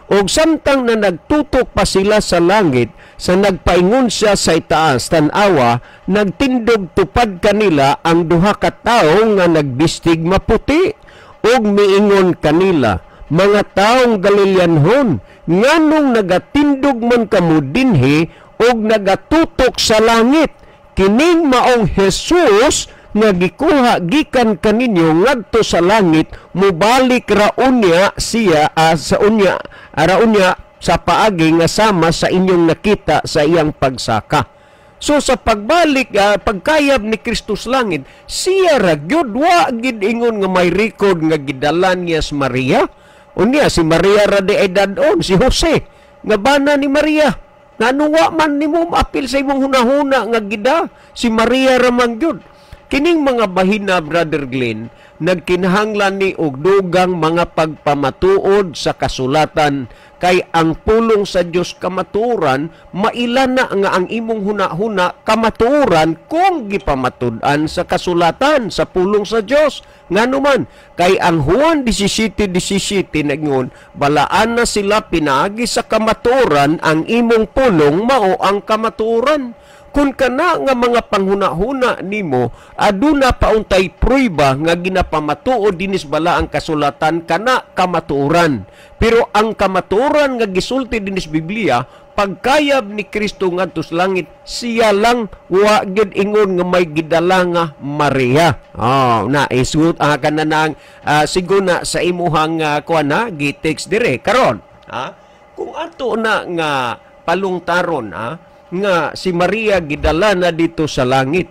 Og samtang na nagtutok pa sila sa langit, sa nagpaingon siya sa itaas, tan-awa, nagtindog tupad kanila ang duha ka tawo nga nagbistig maputi, ug miingon kanila, "Mga taong Galileanhon, nganong nagatindog man kamo dinhi ug nagatutok sa langit? Kining maong Jesus nga gikuha gikan kaninyo ngadto sa langit, mubalik ra unya siya sa unya ara unya sa paagi nga sama sa inyong nakita sa iyang pagsaka." So sa pagbalik, pagkayab ni Kristo sa langit, siya ra gyud, wa gid ingon nga may record nga gidala niya si Maria. Unya si Maria ra di ay dad-on si Jose nga bana ni Maria. Nanuwa man nimo maapil sa imong hunahuna nga gida si Maria ra man gyud. Kining mga bahina, Brother Glenn, Nagkinahanglan ni og dugang mga pagpamatuod sa kasulatan, kay ang pulong sa Dios kamatuoran. Maila na nga ang imong huna-huna kamatuoran kung gipamatud-an sa kasulatan, sa pulong sa Dios. Ngano man kay ang Juan 17:17 nagingon, "Balaan na sila pinaagi sa kamatuoran, ang imong pulong mao ang kamatuoran." Kung kana nga mga panghuna-huna nimo aduna pa untay prueba nga ginapamatuod dinis bala ang kasulatan, kana kamatuoran. Pero ang kamatuoran nga gisulti dinis Biblia, pagkayab ni Kristo ngadto sa langit, siya lang, wa gid ingon nga may gidala nga Maria. Oh, na isut kana nang siguna sa imuhang kuan na gi-text dire karon. Ha, kung ato na nga palungtaron nga si Maria gidala na dito sa langit,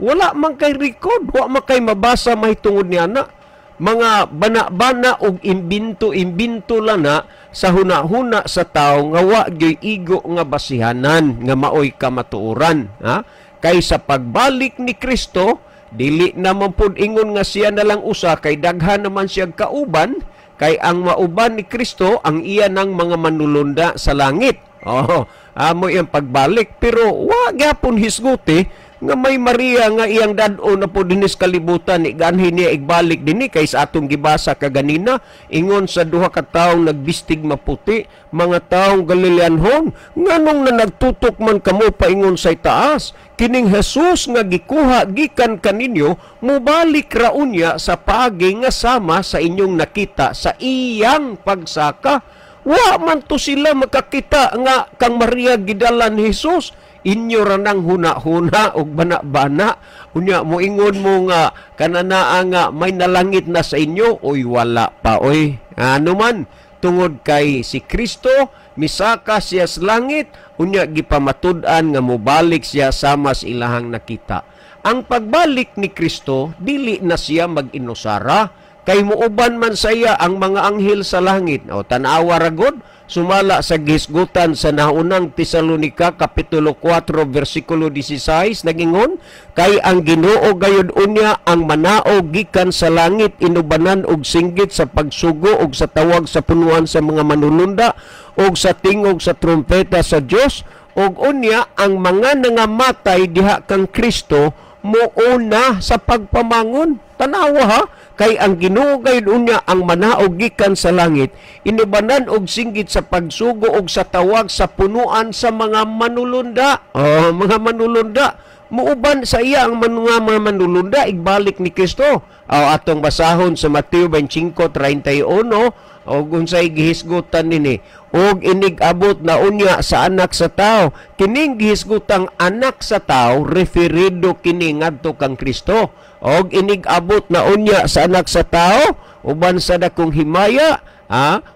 wala man kay record, wa man kay mabasa mahitungod niya na. Mga bana-bana og imbinto-imbinto lang na sa huna-huna sa tao nga wa gyoy igo nga basihanan nga maoy kamatuoran, ha? Kay sa pagbalik ni Kristo, dili naman pud ingon nga siya na lang usa, kay daghan naman siya kauban, kay ang mauban ni Kristo ang iya ng mga manulunda sa langit. Oh, amo iyang pagbalik, pero wa gyapon hisguti nga may Maria nga iyang dad-o na po dinis kalibutan, iganhin niya igbalik dinhi. Kay sa atong gibasa kaganina, ingon sa duha ka taong nagbistig maputi, "Mga taong Galileanhon, nganong na nagtutok man kamo paingon sa itaas? Kining Jesus nga gikuha gikan kaninyo mobalik ra unya sa paagi nga sama sa inyong nakita sa iyang pagsaka." Wa man to sila makakita nga kang Maria gidala ni Jesus. Inyo ra nang huna-huna og bana-bana. Unya moingon mo nga kananaa nga may nalangit na sa inyo, oy, wala pa oy. Ano man tungod kay si Kristo misaka siya sa langit, unya gipamatud-an nga mobalik siya sama sa ilahang nakita. Ang pagbalik ni Kristo, dili na siya mag-inusara, kay muuban man sa iya ang mga anghel sa langit. O tan-awa ra gud, sumala sa gihisgutan sa naunang Tesalonika kapitulo 4 versikulo 16, nagingon, "Kay ang Ginoo gayud unya ang manaog gikan sa langit, inubanan og singgit sa pagsugo og sa tawag sa punuan sa mga manulunda og sa tingog sa trumpeta sa Dios, og unya ang mga nangamatay diha kang Kristo muuna sa pagpamangon." Tanawa ha, kay ang Ginoo gayud unya ang manaog gikan sa langit, inubanan og singgit sa pagsugo og sa tawag sa punuan sa mga manulunda. Oh, mga manulunda. Muuban sa iya ang mga manulunda igbalik ni Kristo. Oh, atong basahon sa Mateo 25:31 og unsay gihisgutan nini. "Og inig abot na unya sa Anak sa Tao." Kining gihisgutang Anak sa Tao, referido kini ngadto kang Kristo. "Og inig abot na unya sa Anak sa Tao uban sa dakong himaya,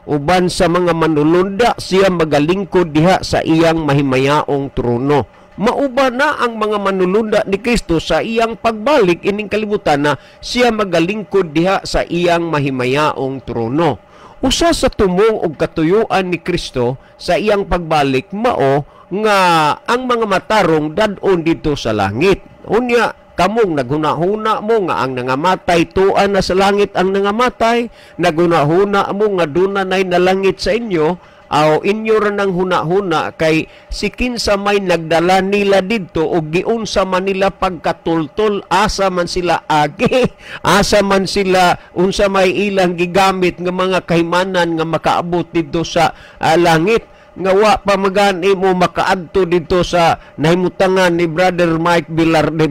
uban sa mga manulunda, siya magalingkod diha sa iyang mahimayaong trono." Mauban na ang mga manulunda ni Kristo sa iyang pagbalik ining kalibutan na siya magalingkod diha sa iyang mahimayaong trono. Usa sa tumong og katuyuan ni Kristo sa iyang pagbalik mao nga ang mga matarong dad-on dito sa langit. Unya kamong naghuna-huna mo nga ang nangamatay tuan na sa langit ang nangamatay, naghuna-huna mo nga duna nay nalangit sa inyo, aw inyo ra nang huna-huna, kay si kinsa may nagdala nila didto o giunsa man nila pagkatultol, asa man sila agi, asa man sila, unsa may ilang gigamit nga mga kahimanan nga makaabot didto sa langit, nga wa pa magani mo makaadto dito sa nahimutangan ni Brother Mike Villar de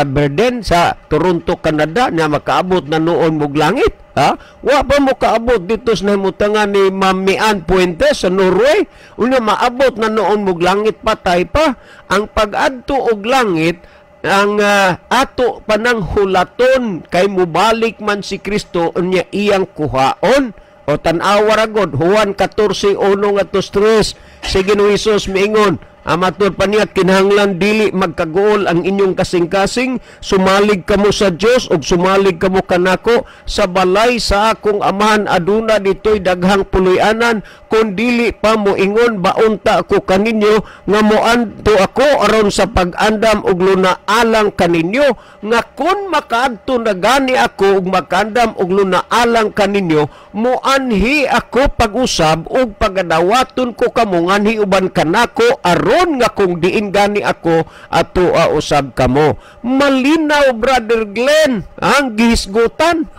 Berden sa Toronto, Canada, na makaabot na noon mog langit. Ha? Wa pa mo kaabot dito sa nahimutangan ni Ma'am Mian Puentes sa Norway. Unya maabot na noon mog langit, patay pa. Ang pag-adto og langit ang ato panang hulaton, kay mubalik man si Kristo unya iyang kuhaon. O tan-awa ra gud, Juan 14:1-3, si Ginoong Hesus miingon, Matud pa niya, kinahanglan dili magkaguol ang inyong kasing-kasing, sumalig kamo sa Dios ug sumalig kamo kanako. Sa balay sa akong Amahan aduna ditoy daghang puloy-anan, kun dili pa moingon baunta ko kaninyo nga moadto ako aron sa pag-andam og luna alang kaninyo, nga kun makaadto na gani ako ug makaandam og luna alang kaninyo, moanhi ako pag-usab ug pagadawaton ko kamo nganhi uban kanako, aron nga kung diin gani ako atoa usab kamo. Malinaw, Brother Glenn, ang gihisgutan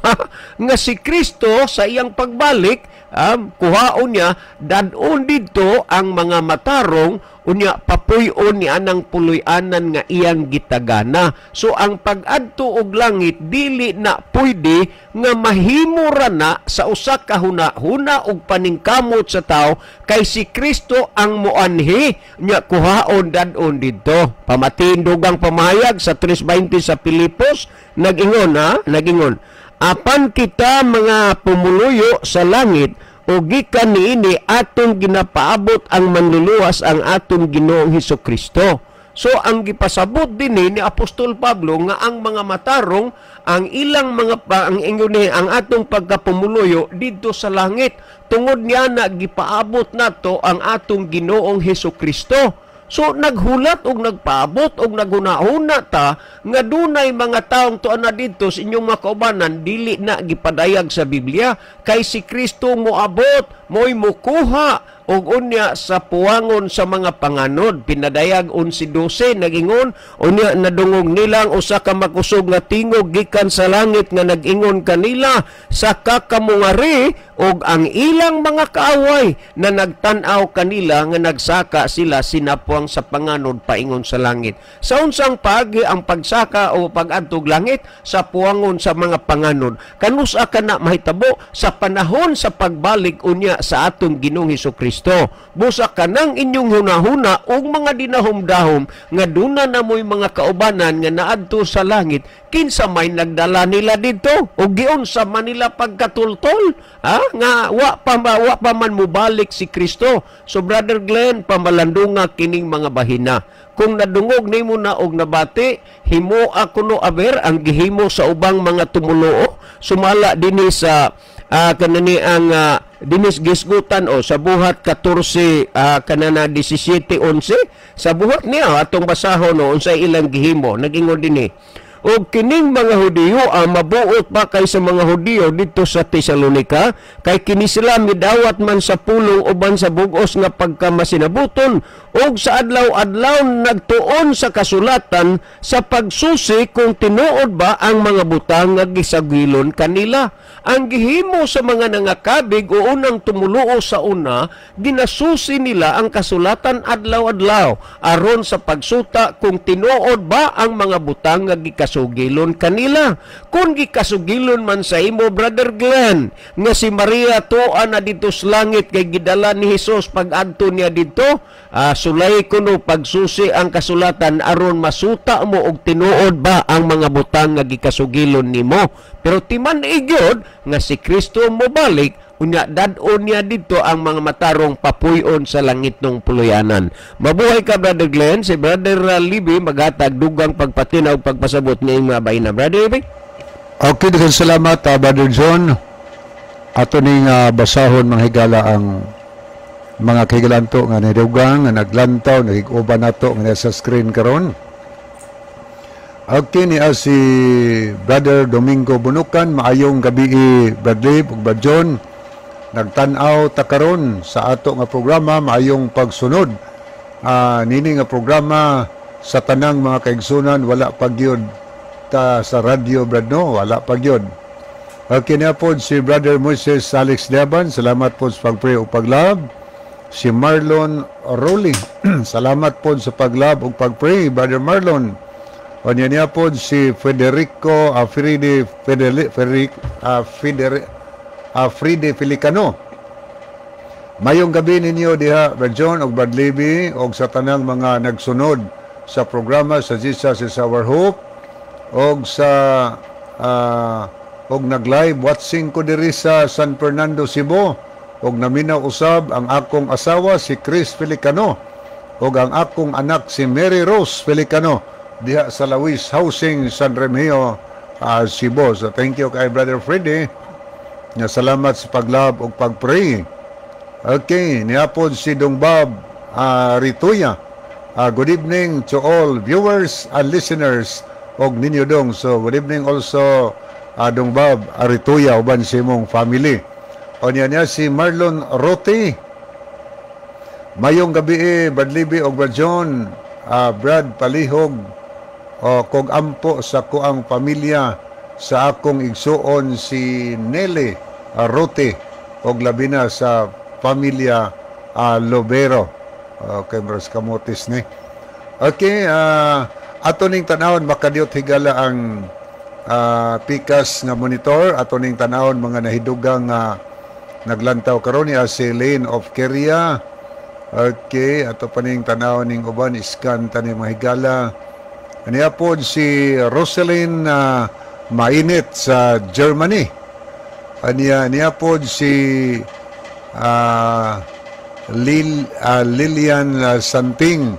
nga si Kristo sa iyang pagbalik, kuhaon niya, dadon didto ang mga matarong, unya papuy-on ni anang puloy-anan nga iyang gitagana. So ang pag-adto og langit dili na pwede nga mahimo ra na sa usa ka huna-huna og paningkamot sa tao, kay si Kristo ang moanhi nya kuhaon dadon didto. Pamatiin dugang pamahayag sa 3:20 sa Pilipos, nag-ingon ha, nag-ingon, apan kita mga pumuluyo sa langit o gikan niini atong ginapaabot ang manluluwas, ang atong Ginoong Hesus Kristo. So ang gipasabot dinhi ni Apostol Pablo nga ang mga matarong, ang ilang mga ang ingon ni ang atong pagkapumuluyo didto sa langit, tungod niya na gipaabot nato ang atong Ginoong Hesus Kristo. So naghulat og nagpaabot og naghuna-huna ta nga dunay mga taong tuan na didto sa inyong mga kaubanan, dili na gipadayag sa Biblia, kay si Kristo moabot, mo'y mukuha og unya sa puwangon sa mga panganod. Pinadayag 11:12, nagingon, unya nadungog nilang usa ka makusog nga tingog gikan sa langit nga nag-ingon kanila, sa kakamungari og ang ilang mga kaaway na nagtan-aw kanila nga nagsaka sila sinapuang sa panganod paingon sa langit. Sa unsang paagi ang pagsaka o pag-adtog langit? Sa puwangon sa mga panganod. Kanusa ka na mahitabo? Sa panahon sa pagbalik unya sa atong Ginoong Hesus Kristo. Busa kanang inyong hunahuna og mga dinahom-dahom nga duna na mo'y mga kaubanan nga naadto sa langit, kinsa may nagdala nila didto o giunsa man nila pagkatultol, ha? Nga wa pa man mobalik si Kristo. So Brother Glenn, pamalandunga kining mga bahina. Kung nadungog nimo na og nabati, himoa kuno aber ang gihimo sa ubang mga tumuluo. Sumala dinhi sa kanani ang dinis gisgutan o sa Buhat 14, kanana 17:11, sa buhat niya atong basahon o unsay ilang gihimo. Nagingon dinhi, og kining mga Hudiyo ang mabuot pa kaysa mga Hudiyo didto sa Tesalonika, kay kini sila midawat man sa pulong uban sa bugos nga pagkamasinabuton, og sa adlaw-adlaw nagtuon sa kasulatan sa pagsusi kung tinuod ba ang mga butang nga gisagilon kanila. Ang gihimo sa mga nangakabig o unang tumuluo sa una, ginasusi nila ang kasulatan adlaw-adlaw aron sa pagsuta kung tinuod ba ang mga butang nga gikasugilon kanila. Kung gikasugilon man sa imo, Brother Glenn, nga si Maria tuan na didto sa langit kay gidala ni Hesus pag-adto niya didto, sulay kuno pagsusi ang kasulatan aron masuta mo og tinuod ba ang mga butang nga gikasugilon nimo. Pero timan igyod nga si Kristo mobalik, unya dad-on niya didto ang mga matarong papuy-on sa langit ng puluyanan. Mabuhay ka, Brother Glenn. Si Brother Libby maghatag dugang pagpatinaw pagpasabot niya mga bahina. Brother Libby? Okay, daghang salamat, Brother John. Ato ning basahon, mga higala, ang mga kahigalanto nga nidugang, nga naglantaw, nagig-uban nato nga nasa screen karon. Okay, ni si Brother Domingo Bunukan, maayong gabi, Brad Lib ug Brad John. Nagtan-aw ta karon sa ato nga programa, maayong pagsunod. Nini nga programa sa tanang mga kaigsunan, wala pa gyud ta sa radyo, Brad, no, wala pa gyud. Okay na po si Brother Moises Alex Deban, salamat po sa pag-pray ug pag-love. Si Marlon Rowley, salamat po sa pag-love ug pag-pray, Brother Marlon. O niya niya po si Federico Afridi Fedeli, Federic, Federi, Afridi Felicano. Mayong gabi ninyo diha, Brad John ug Brad Libby, og sa tanang mga nagsunod sa programa sa Jesus is Our Hope og sa og nag-live watching ko diri sa San Fernando, Cebu, og naminaw usab ang akong asawa, si Chris Felicano. ug ang akong anak si Mary Rose Felicano diha sa Lawis Housing, San Remigio, Cebu. So thank you kay, Brother Freddy. Nga salamat sa pag-love ug pag-pray. Okay, niapod si Dong Bob Rituya. Good evening to all viewers and listeners og ninyo dong. So good evening also, Dong Bob Arituya, uban sa imong family. O niya niya si Marlon Rote. "Mayong gabi eh, Brad Libby og Brad John, Brad, palihog o kog ampo sa kuang pamilya sa akong igsuon si Nelly Rote og labi na sa pamilya Lobero." Okay, maras kamotis ni. Okay, ato ning tanawon, makadiyot, higala, ang pikas nga monitor. Ato ning tanawon mga nahidugang naglantaw karon ni si Lane of Keria. Okay, ato pa ning tanawon ning uban, iskan tani mga higala. Aniya pod si Roselyn Mainit sa Germany. Aniya niya pod si Lilian Santing.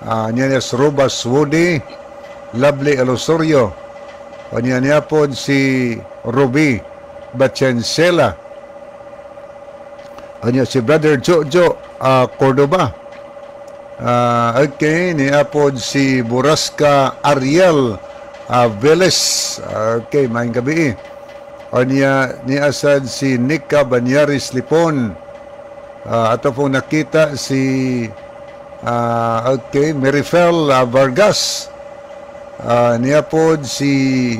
Niya niya si Robas Woody, Lovely Elosorio. Aniya niya pod si Ruby Bachensela. Aniya si Brother Jojo Cordoba. Okay, niya pod si Buraska Ariel Velez. Okay, maayong gabi. Aniya niya sad si Nika Banyaris Lipon. Ato pong nakita si okay, Marifel Vargas. Niya pod si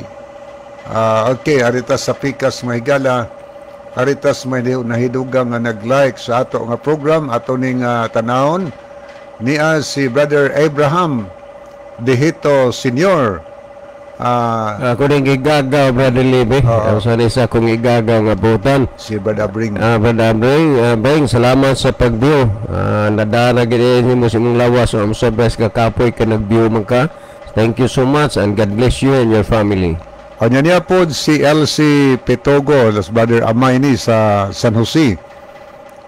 okay, arita sa Pikas Mahigala, aritas may nahidugang nga nag-like sa ato nga program. Ato ning tanawon niya si Brother Abraham Dehito Senior. Ako ning gigagaw, Brother Libe. Oo. Ang sa isa kong igagaw nga butan. Si Brother Bring. Brother Bring, Bring, salamat sa pag-view. Nadara gid mo sa imong lawas o sa best ka kapoy ka nag-view man ka. Thank you so much and God bless you and your family. Kanya niya po si LC Petogo, las Brother Amay ni sa San Jose.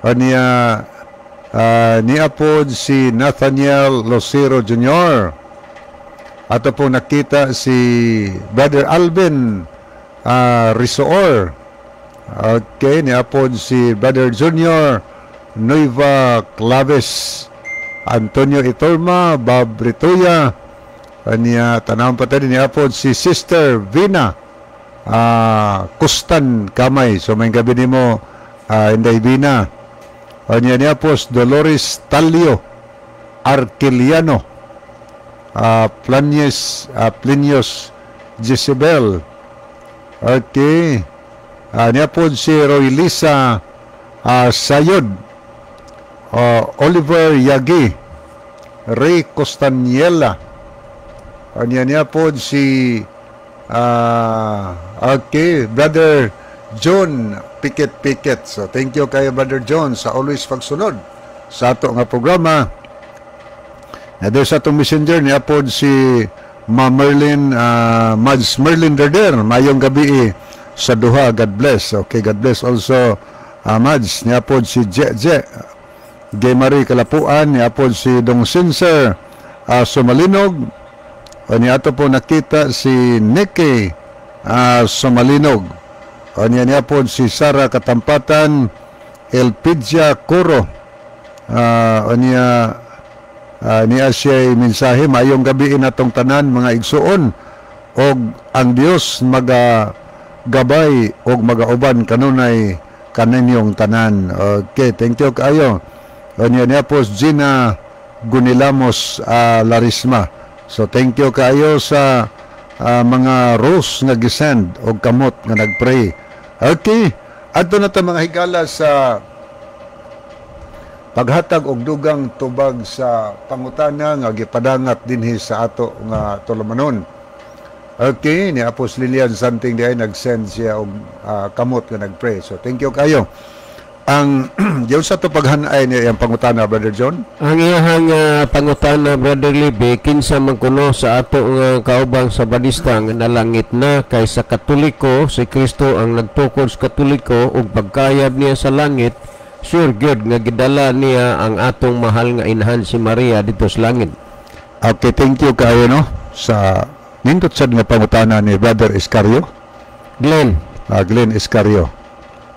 Kanya niya po si Nathaniel Lucero Jr. Ato po nakita si Brother Alvin Risoor. Okay, niya po si Brother Junior Nueva Claves, Antonio Itorma, Bob Rituya. Kanya tanawon pa tayo niya po si Sister Vina Kustan Kamay. So may gabi nimo, Inday Vina. Kanya niya po si Dolores Talio Arquiliano, Planyes Plinius Jezebel. Okay. Niya po si Roy Lisa Sayod, Oliver Yagi, Ray Costaniela. Kanya niya po si okay, Brother John Piket Piket. So thank you kay Brother John sa always pagsunod sa ato nga programa. Na sa atong messenger niya po si Ma Merlin, Mads Merlin Derder. "Mayong gabi eh, sa duha. God bless." Okay, God bless also, Mads. Niya po si Je Je Gemari Kalapuan, niya po si Dong Sinser Sumalinog. O niya ato po nakita si Nicky Sumalinog. O niya niya po si Sara Katampatan, Elpidia Coro. O niya niya siya mensahe, "Mayong gabi natong tanan mga igsuon og ang Dios maga gabay og magauban kanunay kaninyong tanan." Okay, thank you kaayo. O niya niya po Gina Gunilamos Larisma. So thank you kaayo sa mga rose nga gisend og kamot nga nagpray. Okay, adto na ta, mga higala, sa paghatag og dugang tubag sa pangutana nga gipadangat dinhi sa ato nga tulumanon. Okay, ni Apos Lilian Santing diay, nag-send siya og kamot nga nagpray. So thank you kayo. Ang diyon sa to paghanay niya ang pangutana, Brother John. Ang iyahang pangutana, Brother Libe, kinsa man kuno sa ato nga kaubang Sabadista nga nalangit na? Kay sa Katoliko, si Kristo ang nagtukod sa Katoliko ug pagkayab niya sa langit. Sure gyud nga gidala niya ang atong mahal nga inahan si Maria dito sa langit. Okay, thank you kaayo, no, sa nindot sad nga pangutana ni Brother Iscario. Glenn. Glenn Iscario.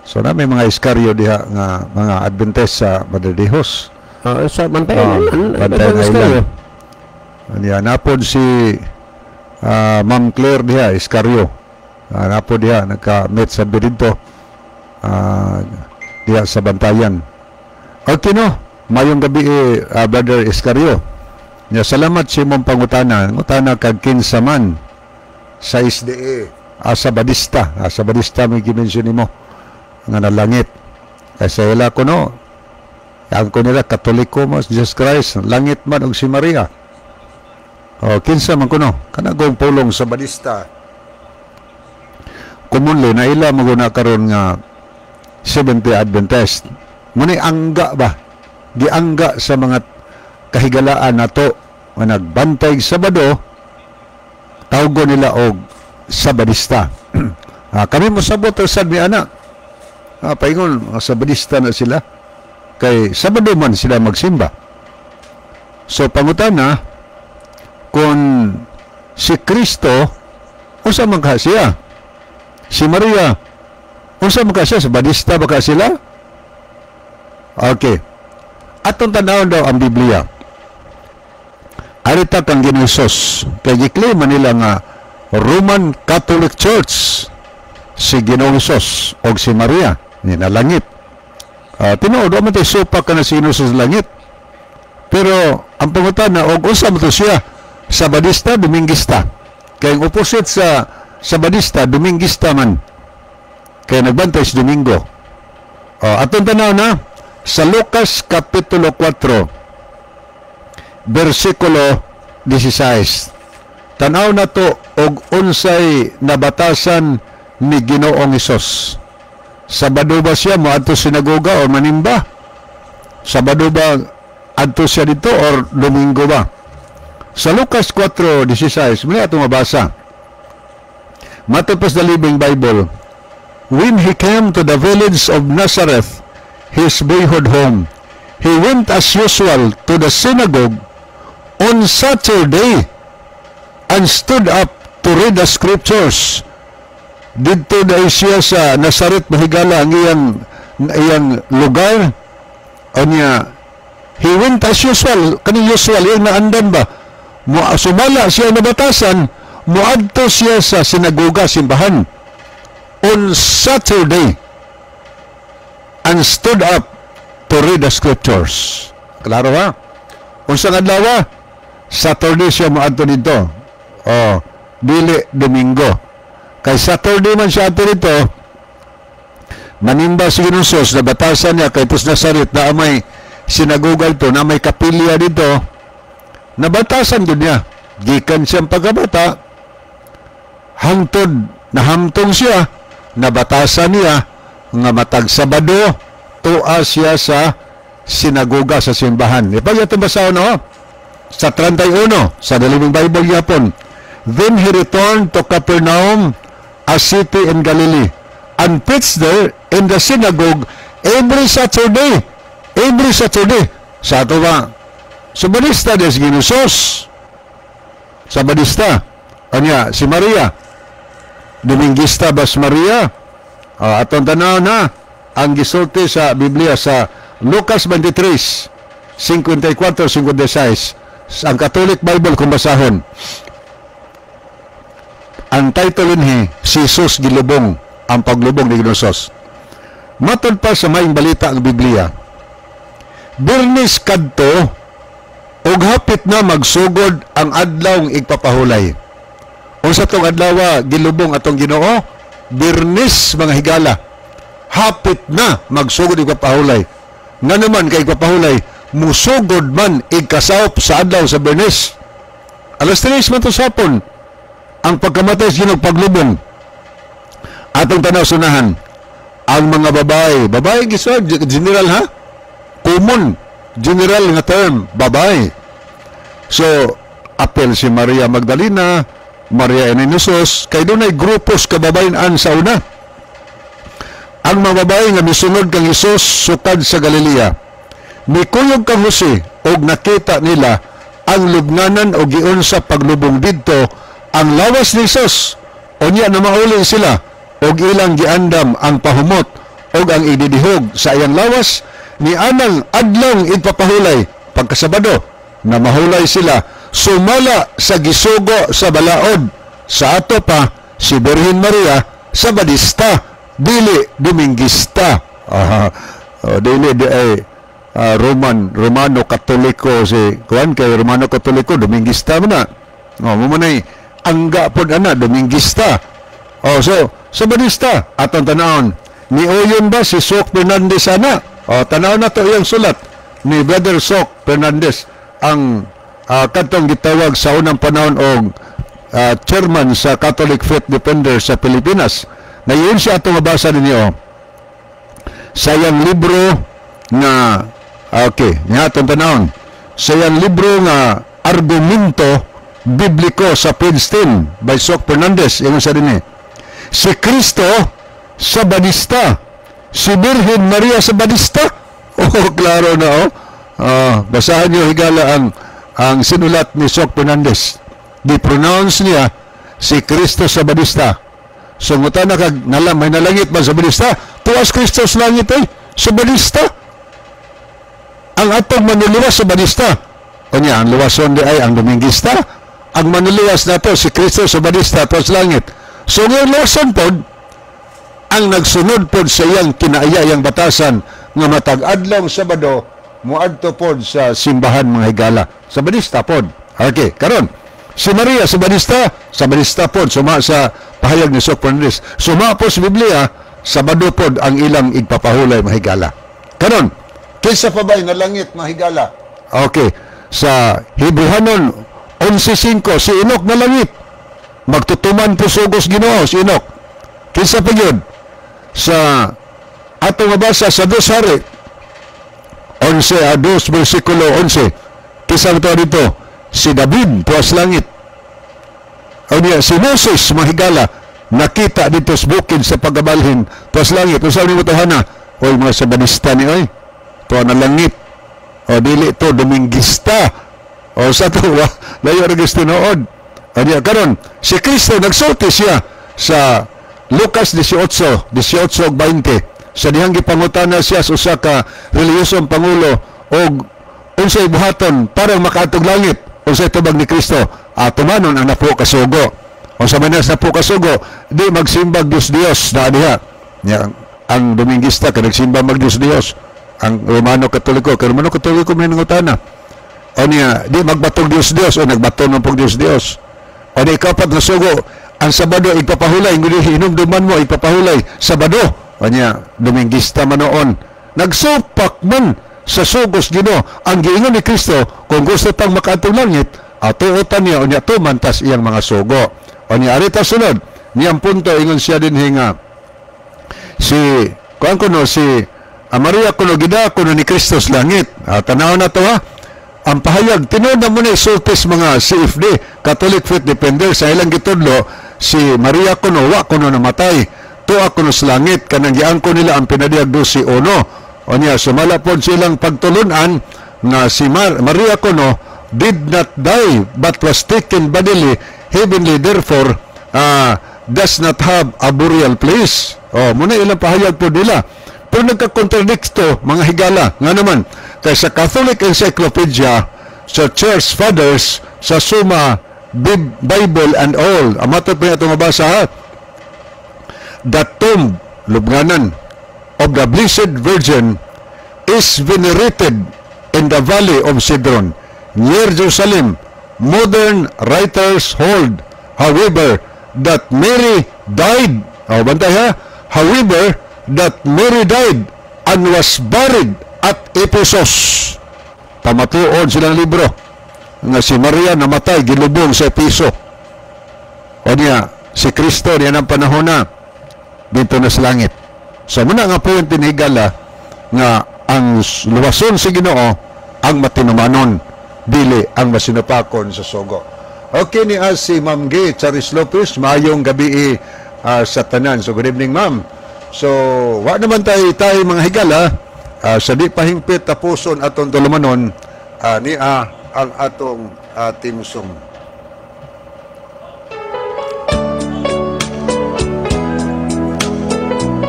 So na may mga Iscario diha nga mga Adventist sa Madridejos. Sa Bantayan Island. Bantayan Island. Anya napod si Ma'am Claire diha Iscario. Napod diha nagka-meet sa dito diha sa Bantayan. Okay, no. Mayong gabi eh, Brother Iscario. Nya salamat sa imong pangutana. Ngutana kag kinsa man sa SDA, Sabadista, Sabadista may gi-mention nimo nga nalangit. Kay sa ila ko, no, ang ko nila Katoliko mo, Jesus Christ, langit man og si Maria. O kinsa man kuno kanagong pulong Sabadista. Commonly na ila maguna karon nga Seventh Adventist. Muni angga ba? Giangga sa mga kahigalaan nato nga nagbantay Sabado, tawgon nila og Sabadista. Kami mosabot sad mi ana. Paingon mga Sabadista na sila kay Sabado man sila magsimba. So pangutana kung si Kristo, unsa man ka siya? Si Maria, unsa man ka siya? Sabadista ba ka sila? Okay. Atong tanawon daw ang Biblia. Arita kang Ginoong Hesus. Kay gi-claim man nila nga Roman Catholic Church si Ginoong Hesus og si Maria ni nalangit. Tinuod wa man tay supak ka na si Ginoong Hesus sa langit. Pero ang pangutana og unsa man to siya? Sabadista, Domingista. Kay ang opposite sa Sabadista, Domingista man. Kay nagbantay sa Domingo. Atong tanaw na sa Lucas Kapitulo 4 versikulo 16. Tanaw na to og unsay nabatasan ni Ginoong Hesus. Sabado ba siya moadto sinagoga o manimba? Sabado ba adto siya dito or Domingo ba? Sa Lucas 4:16, muli atong mabasa. Matod pa sa Living Bible, "When he came to the village of Nazareth, his boyhood home, he went as usual to the synagogue on Saturday and stood up to read the scriptures." Didto na siya sa Nazaret, mahigala, ang iyang lugar. Anya, he went as usual, kani usual, iyang naandan ba? Mo, sumala siya nabatasan, muadto siya sa sinagoga, simbahan, on Saturday and stood up to read the scriptures. Klaro ha? Unsang adlaw? Saturday siya moadto dito. Oh, dili Domingo. Kay Saturday man siya adto dito, manimba si Ginoong Hesus, nabatasan niya kay tos Nazaret na may sinagoga dito, na may kapilya dito, nabatasan gud niya. Gikan siyang pagkabata, hangtod nahamtong siya, nabatasan niya nga matag Sabado, tua siya sa sinagoga, sa simbahan. Ipag itong basahon, no? Sa 31, sa The Living Bible yapon. "Then he returned to Capernaum, a city in Galilee, and preached there in the synagogue every Saturday." Every Saturday. Sa ato ba? Sabadista des Ginusos. Sabadista. Anya, si Maria. Domingista ba si Maria? Atong tanaw na ang gisulti sa Biblia sa Lucas 23, 54, 56. Ang Catholic Bible kung basahon. Ang title niya, si Jesus gilubong, ang paglubong ni Ginoong. Matod pa sa Maayong Balita ang Biblia, Birnis kadto ug hapit na magsugod ang adlaw igpapahulay. Unsa tong adlaw gilubong atong Ginoo? Birnis, mga higala. Hapit na magsugod igpapahulay. Nga naman kay igpapahulay, musugod man igkasawp sa adlaw sa Birnis. Alas 3 man to sa hapon ang pagkamatay sa Ginoo, paglubong. Atong tanaw sunahan ang mga babae, babae gisod general ha, common general nga term babae. So apel si Maria Magdalena, Maria inay ni Jesus, kay dunay grupos kababayen-an sa una. Ang mga babae nga misunod kang Hesus sukad sa Galilea, mikuyog kang Jose og nakita nila ang lubnganan o giunsa paglubong didto ang lawas ni Hesus. Unya na mauli sila og ilang giandam ang pahumot og ang ididihog sa iyang lawas ni anang adlong igpapahulay pagkasabado na mahulay sila sumala sa gisugo sa balaod. Sa ato pa si Birhen Maria Sabadista, dili Domingista. Oh, dili di ay Romano Katoliko si kuan, kay Romano Katoliko Domingista man na. Oh, mo man angga pod ana Domingista. Oh, so Sabadista atong tanawon. Niuyon ba si Sok Fernandez ana? Oh, tanaw na to iyang sulat ni Brother Sok Fernandez, ang kadtong gitawag sa unang panahon og chairman sa Catholic Faith Defender sa Pilipinas. Ngayon siya atong mabasa ninyo sa iyang libro nga, okay, nga atong tanawon sa iyang libro nga Argumento Bibliko sa page 10 by Sok Fernandez. Ingon sa dinhi, si Kristo Sabadista, si Birhen Maria Sabadista. Oh, klaro na, oh. Basahan niyo, higala, ang sinulat ni Sok Fernandez. Di-pronounce niya si Kristo Sabadista. So ngutan na kag nalam, may nalangit ba Sabadista? Tuwas Kristo sa langit ay Sabadista. Ang atong manluluwas Sabadista. O niya, ang luwason di ay ang Domingista. Ang manluluwas nato si Kristo Sabadista, tuwas langit. So ngayon luwason pod, ang nagsunod pod sa iyang kinaayayang batasan nga matag adlaw Sabado muadto pod sa simbahan, mga higala. Sabadista pod. Okay, karon si Maria Sabadista, Sabadista pod suma sa pahayag ni Sok Fernandez. Suma po sa Biblia, Sabado pod ang ilang igpapahulay, mga higala. Karon, kinsa pa ba'y nalangit, mga higala? Okay, sa Hebrehanon 11:5, si Enoch nalangit. Magtutuman po sugos Ginoo si Enoch. Kinsa pa yun? Sa atong mabasa sa Dos Hari 11 a 2 versikulo 11. Kinsa ba dito? Si David tuas langit. O niya, si Moses, mahigala, nakita dito sa bukid sa pagabalhin tuas langit. Unsa ni mo hana? Oy, mga Sabadista ni oy. Tuwa na langit. O dili to Domingista. O sa tuwa, layo ra gyud tinuod. O niya, karon si Kristo nagsulti siya sa Lucas 18, 18 ug 20. Sa dihang gipangutana siya sa usa ka relihiyosong pangulo og unsay buhaton para makaadtog langit. Unsay tubag ni Kristo? Atumanon ang napuo ka sugo. Unsa man sa napuo ka sugo? Di magsimbag Dios Dios na diha. Nya, ang Domingista kay nagsimba mag Dios Dios. Ang Romano Katoliko, kay Romano Katoliko may nangutana. O niya, di magbatog Dios Dios o nagbato ng pog Dios Dios. O di ikapat na sugo, ang Sabado igpapahulay, nguni hinumduman mo igpapahulay Sabado. O niya, Domingista man noon. Nagsupak man sa sugos Ginoo. Ang giingon ni Kristo, kung gusto tang makaadtong langit, atuotan niya unya tuman tas iyang mga sugo. O niya, arita sunod, niyang punto, ingon siya din nga si kuan kuno si Maria kuno gida kuno ni Kristo sa langit. Tanaw na to ha. Ang pahayag tinuod na mo na isultis mga CFD, Catholic Faith Defender, sa ilang gitudlo si Maria kuno wa kuno namatay. Tuwa kuno sa langit kanang giangko nila ang pinadiyag 12:1. O niya, sumala pod silang pagtulunan nga si Maria kuno did not die but was taken bodily heavenly, therefore does not have a burial place. O, muna ilang pahayag po nila. Pero nagka-contradicto, mga higala. Nga naman, kay sa Catholic Encyclopedia, sa Church Fathers, sa Summa Bible and all, amato po niya itong mabasa ha, the tomb, lubnganan, of the Blessed Virgin is venerated in the valley of Cedron, near Jerusalem. Modern writers hold, however, that Mary died. Oh, bantay ha. However, that Mary died and was buried at Ephesus. Pamatuod silang libro nga si Maria namatay, gilubong sa Episo. O niya, si Kristo niya ng panahon na dito na sa langit. So muna nga po yung tinigala nga ang luwason si Ginoo ang matinumanon, dili ang masinupakon sa sugo. Okay ni as si Ma'am Gay Charis Lopez, maayong gabi sa tanan. So good evening, ma'am. So, wa naman tayo tayo mga higala, sa di pahingpit tapuson atong tulumanon, niya ang atong theme song.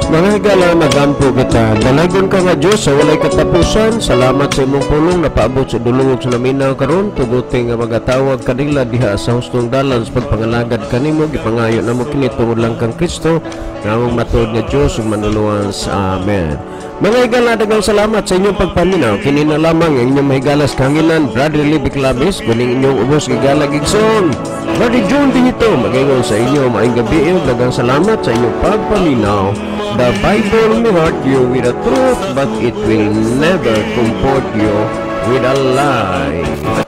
Mga higala, magampo kita. Dalagon ka nga Diyos sa walay katapusan. Salamat sa imong pulong na paabot sa dulungog sa naminaw karon. Tuguti nga magatawag kanila diha sa hustong dalan sa pagpangalagad kanimo. Gipangayo namo kini tungod lang kang Kristo, nga among matuod nga Diyos ug manluluwas. Amen. Mga higala, daghang salamat sa inyong pagpaminaw. Kini na lamang ang inyong mahigalas kahanginan, Brother Libby Clavis, kuning inyong ubos higala gigsoon, Brother John Dinito, magaingon sa inyo, maayong gabi ug daghang salamat sa inyong pagpaminaw. The Bible may hurt you with the truth, but it will never comfort you with a lie.